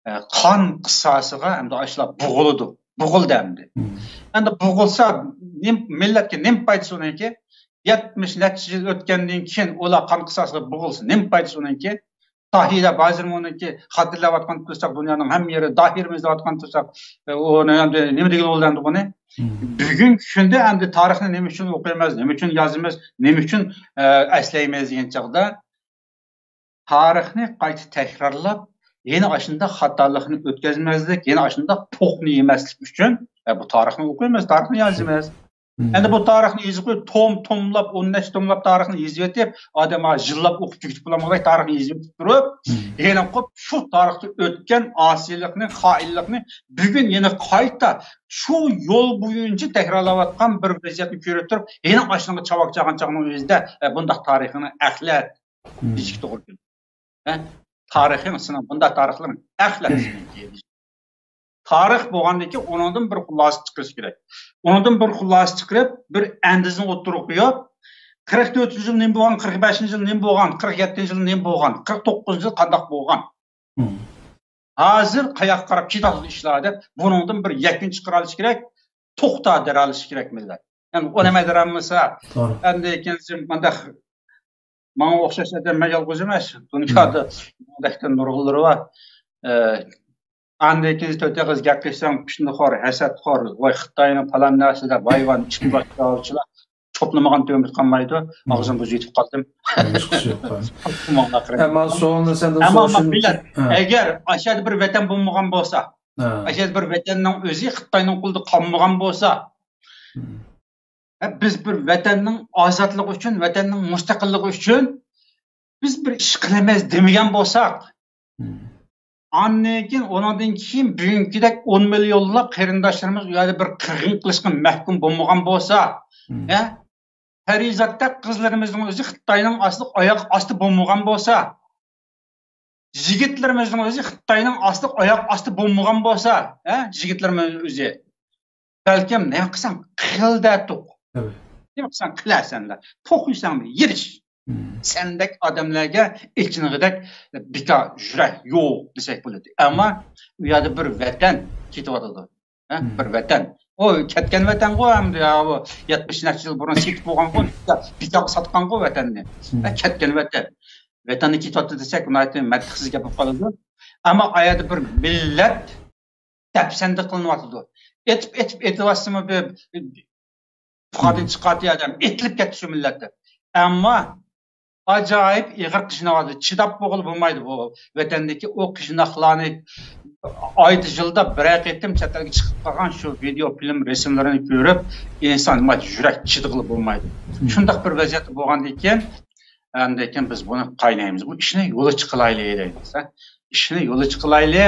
ئە، قان قىساسىغا ئەمدى ئاشۇلار بوغۇلىدۇ. بوغۇلدى ئەمدى. ئەمدى بوغۇلسا، نېمە، مىللەتكە نېمە پايدىسى ئۇنىڭكى؟ يەتمىش نەچچە يىل ئۆتكەندىن كېيىن ئۇلار قان قىساسىغا بوغۇلسا، نېمە پايدىسى ئۇنىڭكى؟ تاھىرلەپ، ھازىرمۇ ئۇنىڭكى خاتىرىلەۋاتقان تۇرساق، دۇنيانىڭ ھەممە يېرى داھىرمىز دەۋاتقان تۇرساق، ئۇنى ئەمدى نېمە دېگىلى بولىدۇ ئەمدى بۇنى؟ بۈگۈنكى كۈندە ئەمدى تارىخنى نېمە ئۈچۈن ئوقۇيمىز، نېمە ئۈچۈن يازىمىز، نېمە ئۈچۈن، ئە، ئەسلەيمىز دېگەن چاغدا، تارىخنى قايتا تەكرارلاپ، يەنە ئاشۇنداق خاتالىقنى ئۆتكۈزمەسلىك، يەنە ئاشۇنداق پوقنى يېمەسلىك ئۈچۈن، ئە، بۇ تارىخنى ئوقۇيمىز، تارىخنى يازىمىز. ئەمدى بۇ تارىخنى يېزىپ قويۇپ، توم توملاپ، ئون نەچچە توملاپ تارىخنى يېزىپ ئېتىپ، ئادەم ھا يىللاپ ئوقۇپ تۈگىتىپ بولالمىغاي، تارىخنى يېزىپ ئېتىپ تۇرۇپ، ھېلىقى شۇ تارىختا ئۆتكەن ئاسىيلىقنى، خائىنلىقنى بۈگۈن يەنە قايتا شۇ يول بويىچە تەكرارلاۋاتقان بىر ۋەزىيەتنى كۆرۈپ تۇرۇپ، يەنە ئاشۇنىڭغا چاۋاك چاغان چاغنىڭ ئۆزىدە، ئە، بۇنداق تارىخىڭنى ئەخلەت دېيىشكە توغرا كېلىدۇ. ھە؟ تارىخىڭ سېنىڭ، بۇنداق تارىخلىرىڭ ئەخلەت سېنىڭكى. تارىخ بولغاندىن كېيىن ئۇنىڭدىن بىر خۇلاسە چىقىرىش كېرەك. ئۇنىڭدىن بىر خۇلاسە چىقىرىپ، بىر ئەندىزىنى ئوتتۇرىغا قويۇپ، قىرىق تۆتىنچى يىل نېمە بولغان، قىرىق بەشىنچى يىل نېمە بولغان، قىرىق يەتتىنچى يىل نېمە بولغان، قىرىق توققۇزىنچى يىل قانداق بولغان؟ ھازىر قاياققا قاراپ كېتىۋاتىدۇ ئىشلار دەپ، بۇنىڭدىن بىر يەكۈن چىقىرالىشى كېرەك، توختاپ دەرالىشى كېرەك مىللەت. يەنى ئۇنى دەرالمىسا، ئەمدى كېيىن مانداق ماڭا ئوخشاش ئادەم مەن يالغۇز ئەمەس. دۇنيادا مەندەكتىن نۇرغۇنلىرى بار. ئە، ئاندىن كېيىن تۆت ئېغىز گەپ قىلساڭ، پىتنىخور، ھەسەتخور، ۋاي خىتاينىڭ پالان نەرسىدە، ۋاي ۋان، ئىچكى باشقا چوپلىمىغان تۆمۈر قالمايدۇ. ئاغزىم بۇزۇپ يېتىپ قالدىم. ھېچقىسى يوق. ئەمما سوئالنى سەندىن ئەمما سورىشىم مىللەت، ئەگەر ئاشۇ يەردە بىر ۋەتەن بولمىغان بولسا، ئاشۇ يەردە بىر ۋەتەننىڭ ئۆزى خىتاينىڭ قولىدا قالمىغان بولسا، ھە، بىز بىر ۋەتەننىڭ ئازادلىقى ئۈچۈن، ۋەتەننىڭ مۇستەقىللىقى ئۈچۈن بىز بىر ئىش قىلىمىز دېمىگەن بولساق، ئاندىن كېيىن، ئۇنىڭدىن كېيىن بۈگۈنكىدەك ئون مىليونلاپ قېرىنداشلىرىمىز ئۇ يەردە بىر قىرغىن قىلىشقا مەھكۇم بولمىغان بولسا، ھە، پەرىزاتتەك قىزلىرىمىزنىڭ ئۆزى خىتاينىڭ ئاستى، ئاياق ئاستى بولمىغان بولسا، يىگىتلىرىمىزنىڭ ئۆزى خىتاينىڭ ئاستى، ئاياق ئاستى بولمىغان بولسا، ھە، يىگىتلىرىمىز ئۆزى، بەلكىم نېمە قىلساڭ قىل دەتتۇق. نېمە قىلساڭ قىلەرسەن دە. توخۇيساڭ يېرىش. سەندەك ئادەملەرگە ئېچىنغۇدەك بىكار يۈرەك يوق دېسەك بولىدۇ. ئەمما ئۇ يەردە بىر ۋەتەن كېتىۋاتىدۇ. ھە؟ بىر ۋەتەن. ئۇ كەتكەن ۋەتەنغۇ ئەمدى، يا، ئۇ يەتمىش نەچچە يىل بۇرۇن سېتىپ بولغانغۇ، بىكارغا ساتقانغۇ ۋەتەننى. ھە، كەتكەن ۋەتەن. ۋەتەننى كېتىۋاتىدۇ دېسەك، ناھايىتى مەنتىقسىز گەپ بولۇپ قالىدۇ. ئەمما ئۇ يەردە بىر مىللەت دەپسەندە قىلىنىۋاتىدۇ. ئېتىپ، ئېتىپ، ئېتىۋاتسىمۇ بىر پۇخادىن چىقاتتى ئادەم، ئېتىلىپ كەتتى شۇ مىللەتتە. ئەمما ئاجايىپ ئېغىر قىينىلىۋاتىدۇ. چىداپ بولغىلى بولمايدۇ بۇ ۋەتەندىكى ئۇ قىيناقلارنى. ئايدا، يىلدا بىرەر قېتىم چەت ئەلگە چىقىپ قالغان شۇ ۋىدېئو فىلىم رەسىملىرىنى كۆرۈپ، ئىنسان يۈرەك چىدىغىلى بولمايدۇ. شۇنداق بىر ۋەزىيەتتە بولغاندىن كېيىن، ئاندىن كېيىن بىز بۇنى قاينايمىز. بۇ ئىشنى يولغا چىقىلايلى دەيمىز. ھە؟ ئىشنى يولغا چىقىلايلى.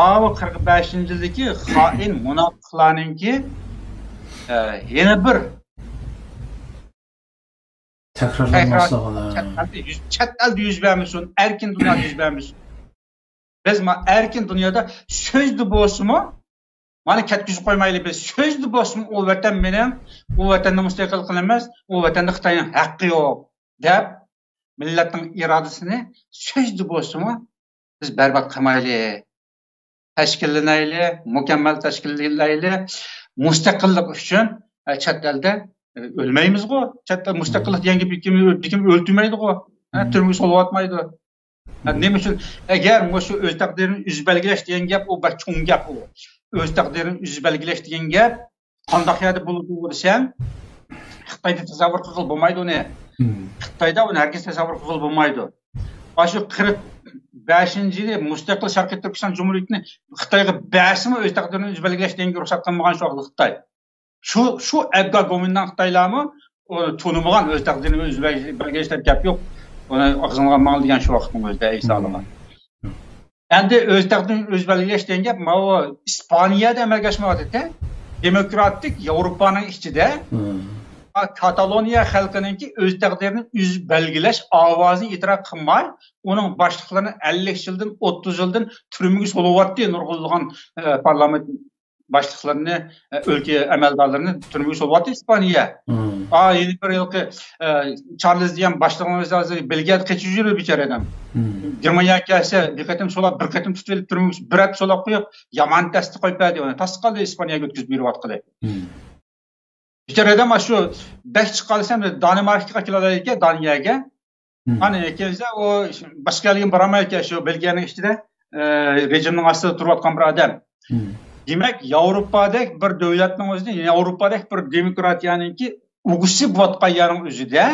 ئاۋۇ قىرىق بەشىنچى يىلدىكى خائىن مۇناپىقلارنىڭكى، ئە، يەنە بىر تەكرار، چەت ئەلدە يۈز، چەت ئەلدە يۈز بەرمىسۇن، ئەركىن دۇنيادا يۈز بەرمىسۇن. بىز ما-، ئەركىن دۇنيادا سۆزدە بولسىمۇ، مانا كەتكۈزۈپ قويمايلى بىز. سۆزدە بولسىمۇ، ئۇ ۋەتەن مېنىڭ، ئۇ ۋەتەننى مۇستەقىل قىلىمىز، ئۇ ۋەتەندە خىتاينىڭ ھەققى يوق، دەپ، مىللەتنىڭ ئىرادىسىنى سۆزدە بولسىمۇ بىز بەربات قىلمايلى. تەشكىللىنەيلى، مۇكەممەل تەشكىللىنەيلى. مۇستەقىللىق ئۈچۈن، ئە، چەت ئەلدە، ئە، ئۆلمەيمىزغۇ. چەت ئەل مۇستەقىللىق دېگەن گېپى بىكىم، بىكىم ئۆلتۈرمەيدىغۇ. ھە، تۈرمىگە سولىۋاتمايدۇ. ھە، نېمە ئۈچۈن؟ ئەگەر مۇشۇ ئۆز تەقدىرىنى ئۆزى بەلگىلەش دېگەن گەپ، ئۇ بەك چوڭ گەپ ئۇ. ئۆز تەقدىرىنى ئۆزى بەلگىلەش دېگەن گەپ قانداق يەردە بولىدۇ دېسەڭ، خىتايدا تەسەۋۋۇر قىلغىلى بولمايدۇ ئۇنى. خىتايدا ئۇنى ھەرگىز تەسەۋۋۇر قىلغىلى بولمايدۇ. ئاشۇ قىرىق بەشىنچى يىلى مۇستەقىل شەرقىي تۈركىستان جۇمھۇرىيىتىنى خىتايغا بەرسىمۇ، ئۆز تەقدىرىنى ئۆزى بەلگىلەش دېگەنگە رۇخسەت قىلمىغان شۇ ۋاقىتتا خىتاي. شۇ، شۇ ئەبگا گومىنداڭ خىتايلارمۇ ئۇنى تونۇمىغان، ئۆز تەقدىرىنى ئۆزى بەلگىلەش دەپ گەپ يوق. ئۇنى ئاغزىڭغا ماڭ دېگەن شۇ ۋاقىتنىڭ ئۆزىدە ئەيسالىغان. ئەمدى ئۆز تەقدىرىنى ئۆزى بەلگىلەش دېگەن گەپ ماۋۇ ئىسپانىيەدە ئەمەلگە ئاشمايۋاتىدۇ. دېموكراتىك ياۋروپانىڭ ئىچىدە، ئا، كاتالونىيە خەلقىنىڭكى ئۆز تەقدىرىنى ئۆزى بەلگىلەش ئاۋازىنى ئېتىراپ قىلماي، ئۇنىڭ باشلىقلىرىنى ئەللىك يىلدىن، ئوتتۇز يىلدىن تۈرمىگە سولىۋاتتى نۇرغۇنلىغان، ئە، پارلامېنت باشلىقلىرىنى، ئە، ئۆلكە ئەمەلدارلىرىنى تۈرمىگە سولىۋاتتى ئىسپانىيە. ئا، يەنە بىر ھېلىقى، ئە، چارلىز دېگەن باشلىقىڭىز ھازىر بېلگىيەدە قېچىپ يۈرىدۇ بىچارە ئادەم. گېرمانىيەگە كەلسە بىر قېتىم سولاپ، بىر قېتىم تۇتۇپ ئېلىپ تۈرمىگە بىر ھەپتە سولاپ قويۇپ، يامان تەستە قويۇپ بەردى ئۇنى. تاسقالدى ئىسپانىيەگە ئۆتكۈزۈپ بېرىۋاتقىلى. بىچارە ئادەم ئاشۇ بەك چىققانسەن دانىماركىغا كېلەلەيدىكەن، دانىيەگە. ئانا كەلسە ئۇ باشقا يەرگە بارالمايدىكەن، شۇ بېلگىيەنىڭ ئىچىدە، ئە، رېجىمنىڭ ئاستىدا تۇرۇۋاتقان بىر ئادەم. دېمەك، ياۋروپادەك بىر دۆلەتنىڭ ئۆزىدە، ياۋروپادەك بىر دېموكراتىيەنىڭكى ئۇگىسى بولۇۋاتقان يەرنىڭ ئۆزىدە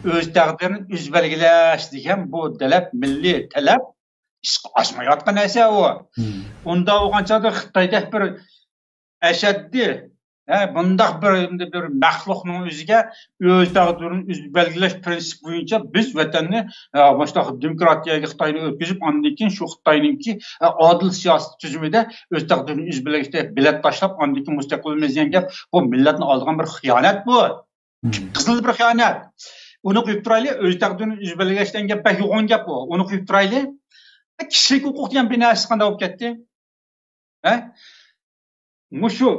ئۆز تەقدىرىنى ئۆزى بەلگىلەش دېگەن بۇ تەلەپ، مىللىي تەلەپ ئىشقا ئاشمايۋاتقان نەرسە ئۇ. ئۇنداق بولغان چاغدا خىتايدەك بىر ئەشەددىي ھە، بۇنداق بىر، بىر مەخلۇقنىڭ ئۆزىگە ئۆز تەقدىرىنى ئۆزى بەلگىلەش پىرىنسىپى بويىچە بىز ۋەتەننى، ھە، مۇشۇنداق دېموكراتىيەگە خىتاينى ئۆتكۈزۈپ، ئاندىن كېيىن شۇ خىتاينىڭكى، ھە، ئادىل سىياسىي تۈزۈمىدە ئۆز تەقدىرىنى ئۆزى بەلگىلەشتە بېلەت تاشلاپ، ئاندىن كېيىن مۇستەقىل بولىمىز دېگەن گەپ، بۇ مىللەتنى ئالدىغان بىر خىيانەت بۇ. قىزىل بىر خىيانەت. ئۇنى قويۇپ تۇرايلى، ئۆز تەقدىرىنى ئۆزى بەلگىلەش دېگەن گەپ بەك يوغان گەپ بۇ. ئۇنى قويۇپ تۇرايلى. كىشىلىك ھوقۇق دېگەن بىر نەرسە قانداق بولۇپ كەتتى؟ ھە؟ مۇشۇ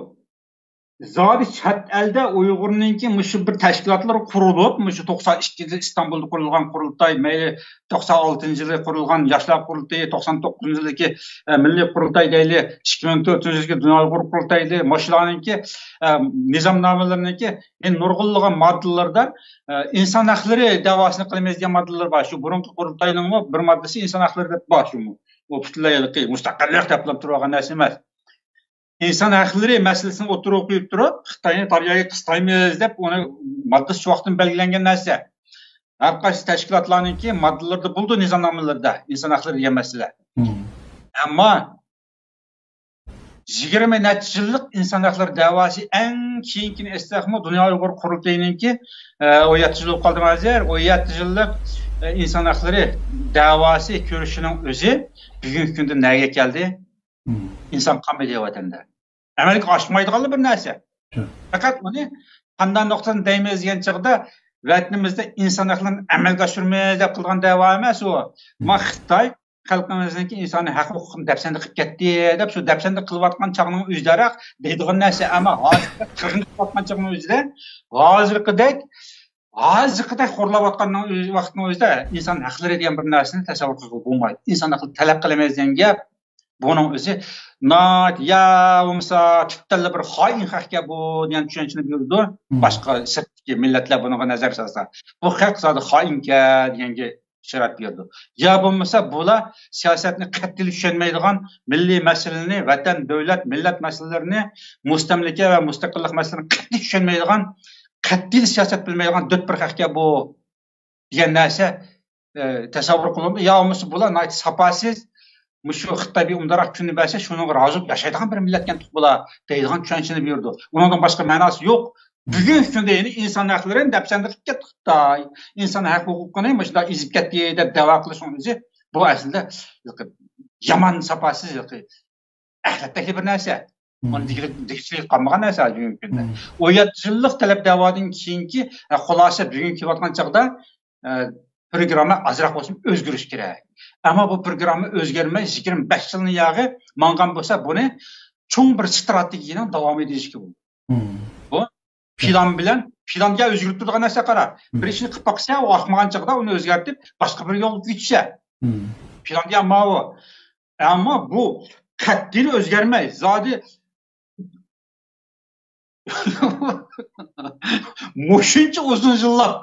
زادى چەت ئەلدە ئۇيغۇرنىڭكى مۇشۇ بىر تەشكىلاتلار قۇرۇلۇپ، مۇشۇ توقسان ئىككىنچى يىل ئىستانبۇلدا قۇرۇلغان قۇرۇلتاي، مەيلى توقسان ئالتىنچى يىلى قۇرۇلغان ياشلار قۇرۇلتىيى، توقسان توققۇزىنچى يىلدىكى، ئە، مىللىي قۇرۇلتاي دەيلى، ئىككى مىڭ تۆتىنچى يىلدىكى دۇنيا ئۇيغۇر قۇرۇلتىيى دەيلى، مۇشۇلارنىڭكى، ئە، نىزامنامىلىرىنىڭكى، يەنە نۇرغۇنلىغان ماددىلىرىدا، ئە، ئىنسان ھەقلىرى دەۋاسىنى قىلىمىز دېگەن ماددىلار بار. شۇ بۇرۇنقى قۇرۇلتاينىڭمۇ بىر ماددىسى ئىنسان ھەقلىرى دەپ بار شۇمۇ. ئۇ پۈتۈنلەي ھېلىقى مۇستەقىللىق دەپلا تۇرۇۋالغان نەرسە ئەمەس. ئىنسان ھەقلىرى مەسىلىسىنى ئوتتۇرىغا قويۇپ تۇرۇپ، خىتاينى دەرياغا قىستايمىز دەپ، ئۇنى ماددىسى شۇ ۋاقىتتىن بەلگىلەنگەن نەرسە. ھەر قايسى تەشكىلاتلارنىڭكى ماددىلىرىدا بولىدۇ، نىزامنامىلىرىدا ئىنسان ھەقلىرى دېگەن مەسىلە. ئەمما يىگىرمە نەچچە يىللىق ئىنسان ھەقلىرى دەۋاسى ئەڭ كېيىنكىنى ئېيتساقمۇ، دۇنيا ئۇيغۇر قۇرۇلتىيىنىڭكى، ئە، ئون يەتتە يىل بولۇپ قالدىمۇ ھازىر؟ ئون يەتتە يىللىق، ئە، ئىنسان ھەقلىرى دەۋاسى كۈرىشىنىڭ ئۆزى بۈگۈنكى كۈندە نەگە كەلدى؟ ئىنسان قالمىدى ۋەتەندە. ئەمەلگە ئاشمايدىغانلا بىر نەرسە. پەقەت ئۇنى قانداق نۇقتىدىن دەيمىز دېگەن چاغدا، ۋەتىنىمىزدە ئىنسان ھەقلىرىنى ئەمەلگە ئاشۇرىمىز دەپ قىلغان دەۋا ئەمەس ئۇ. ما خىتاي خەلقىمىزنىڭكى ئىنسانىي ھەق ھوقۇقىنى دەپسەندە قىلىپ كەتتى دەپ، شۇ دەپسەندە قىلىۋاتقان چاغنىڭ ئۆزىدەراق دەيدىغان نەرسە. ئەمما ھازىرقى قىرغىن قىلىۋاتقان چاغنىڭ ئۆزىدە، ھازىرقىدەك، ھازىرقىدەك خورلاۋاتقاننىڭ ئۆزى، ۋاقىتنىڭ ئۆزىدە ئىنسان ھەقلىرى دېگەن بىر نەرسىنى تەسەۋۋۇر قىلغىلى بولمايدۇ. ئىنسان ھەقلىرى تەلەپ قىلىمىز دېگەن گەپ، بۇنىڭ ئۆزى ناھايىتى، يا بولمىسا تۈپتىنلا بىر خائىن خەقكەن بۇ دېگەن چۈشەنچىنى بېرىدۇ. باشقا سىرتتىكى مىللەتلەر بۇنىڭغا نەزەر سالسا، بۇ خەق زادى خائىنكەن دېگەنگە ئىشارەت بېرىدۇ. يا بولمىسا بۇلار سىياسەتنى قەتئىي چۈشەنمەيدىغان، مىللىي مەسىلىنى، ۋەتەن، دۆلەت، مىللەت مەسىلىلىرىنى، مۇستەملىكە ۋە مۇستەقىللىق مەسىلىلىرىنى قەتئىي چۈشەنمەيدىغان، قەتئىي سىياسەت بىلمەيدىغان دۆت بىر خەقكەن بۇ دېگەن نەرسە، ئە، تەسەۋۋۇر قىلىنىدۇ. يا بولمىسا بۇلار ناھايىتى ساپاسىز، مۇشۇ خىتاي بىر ئۇنداقراق كۈننى بەرسە، شۇنىڭغا رازى بولۇپ ياشايدىغان بىر مىللەتكەن بۇلار دەيدىغان چۈشەنچىنى بېرىدۇ. ئۇنىڭدىن باشقا مەناسى يوق. بۈگۈنكى كۈندە يەنە ئىنسان ھەقلىرىنى دەپسەندە قىلىپ كەتتى خىتاي. ئىنسان ھەق ھوقۇقىنى مۇشۇنداق ئېزىپ كەتتى دەپ دەۋا قىلىشنىڭ ئۆزى، بۇ ئەسلىدە يامان ساپاسىز، ئەخلەتتەكلا بىر نەرسە. ئۇنى دېگۈچىلىك قالمىغان نەرسە بۈگۈنكى كۈندە. ئون يەتتە يىللىق تەلەپ دەۋادىن كېيىنكى، ئە، خۇلاسە بۈگۈن كېلىۋاتقان چاغدا، ئە، پروگرامما ئازراق بولسىمۇ ئۆزگىرىشى كېرەك. ئەمما بۇ پروگرامما ئۆزگەرمەي، يىگىرمە بەش يىلنى ياغى ماڭغان بولسا، بۇنى چوڭ بىر ستراتېگىيەنىڭ داۋامى دېيىشكە بولىدۇ. بۇ پىلان بىلەن، پىلانغا ئۆزگىرىپ تۇرىدىغان نەرسە قارا. بىر ئىشنى قىلىپ باقسا، ئۇ ئاقمىغان چاغدا ئۇنى ئۆزگەرتىپ، باشقا بىر يولغا كېتىشە. پىلان دېگەن ماۋۇ. ئەمما بۇ قەتئىي ئۆزگەرمەي، زادى مۇشۇنچە ئۇزۇن يىللاپ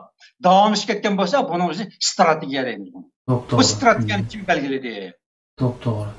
داۋاملىشىپ كەتكەن بولسا، بۇنىڭ ئۆزى ستراتېگىيە دەيمىز بۇنى. بۇ ستراتېگىيەنى كىم بەلگىلىدى؟ توپتوغرا.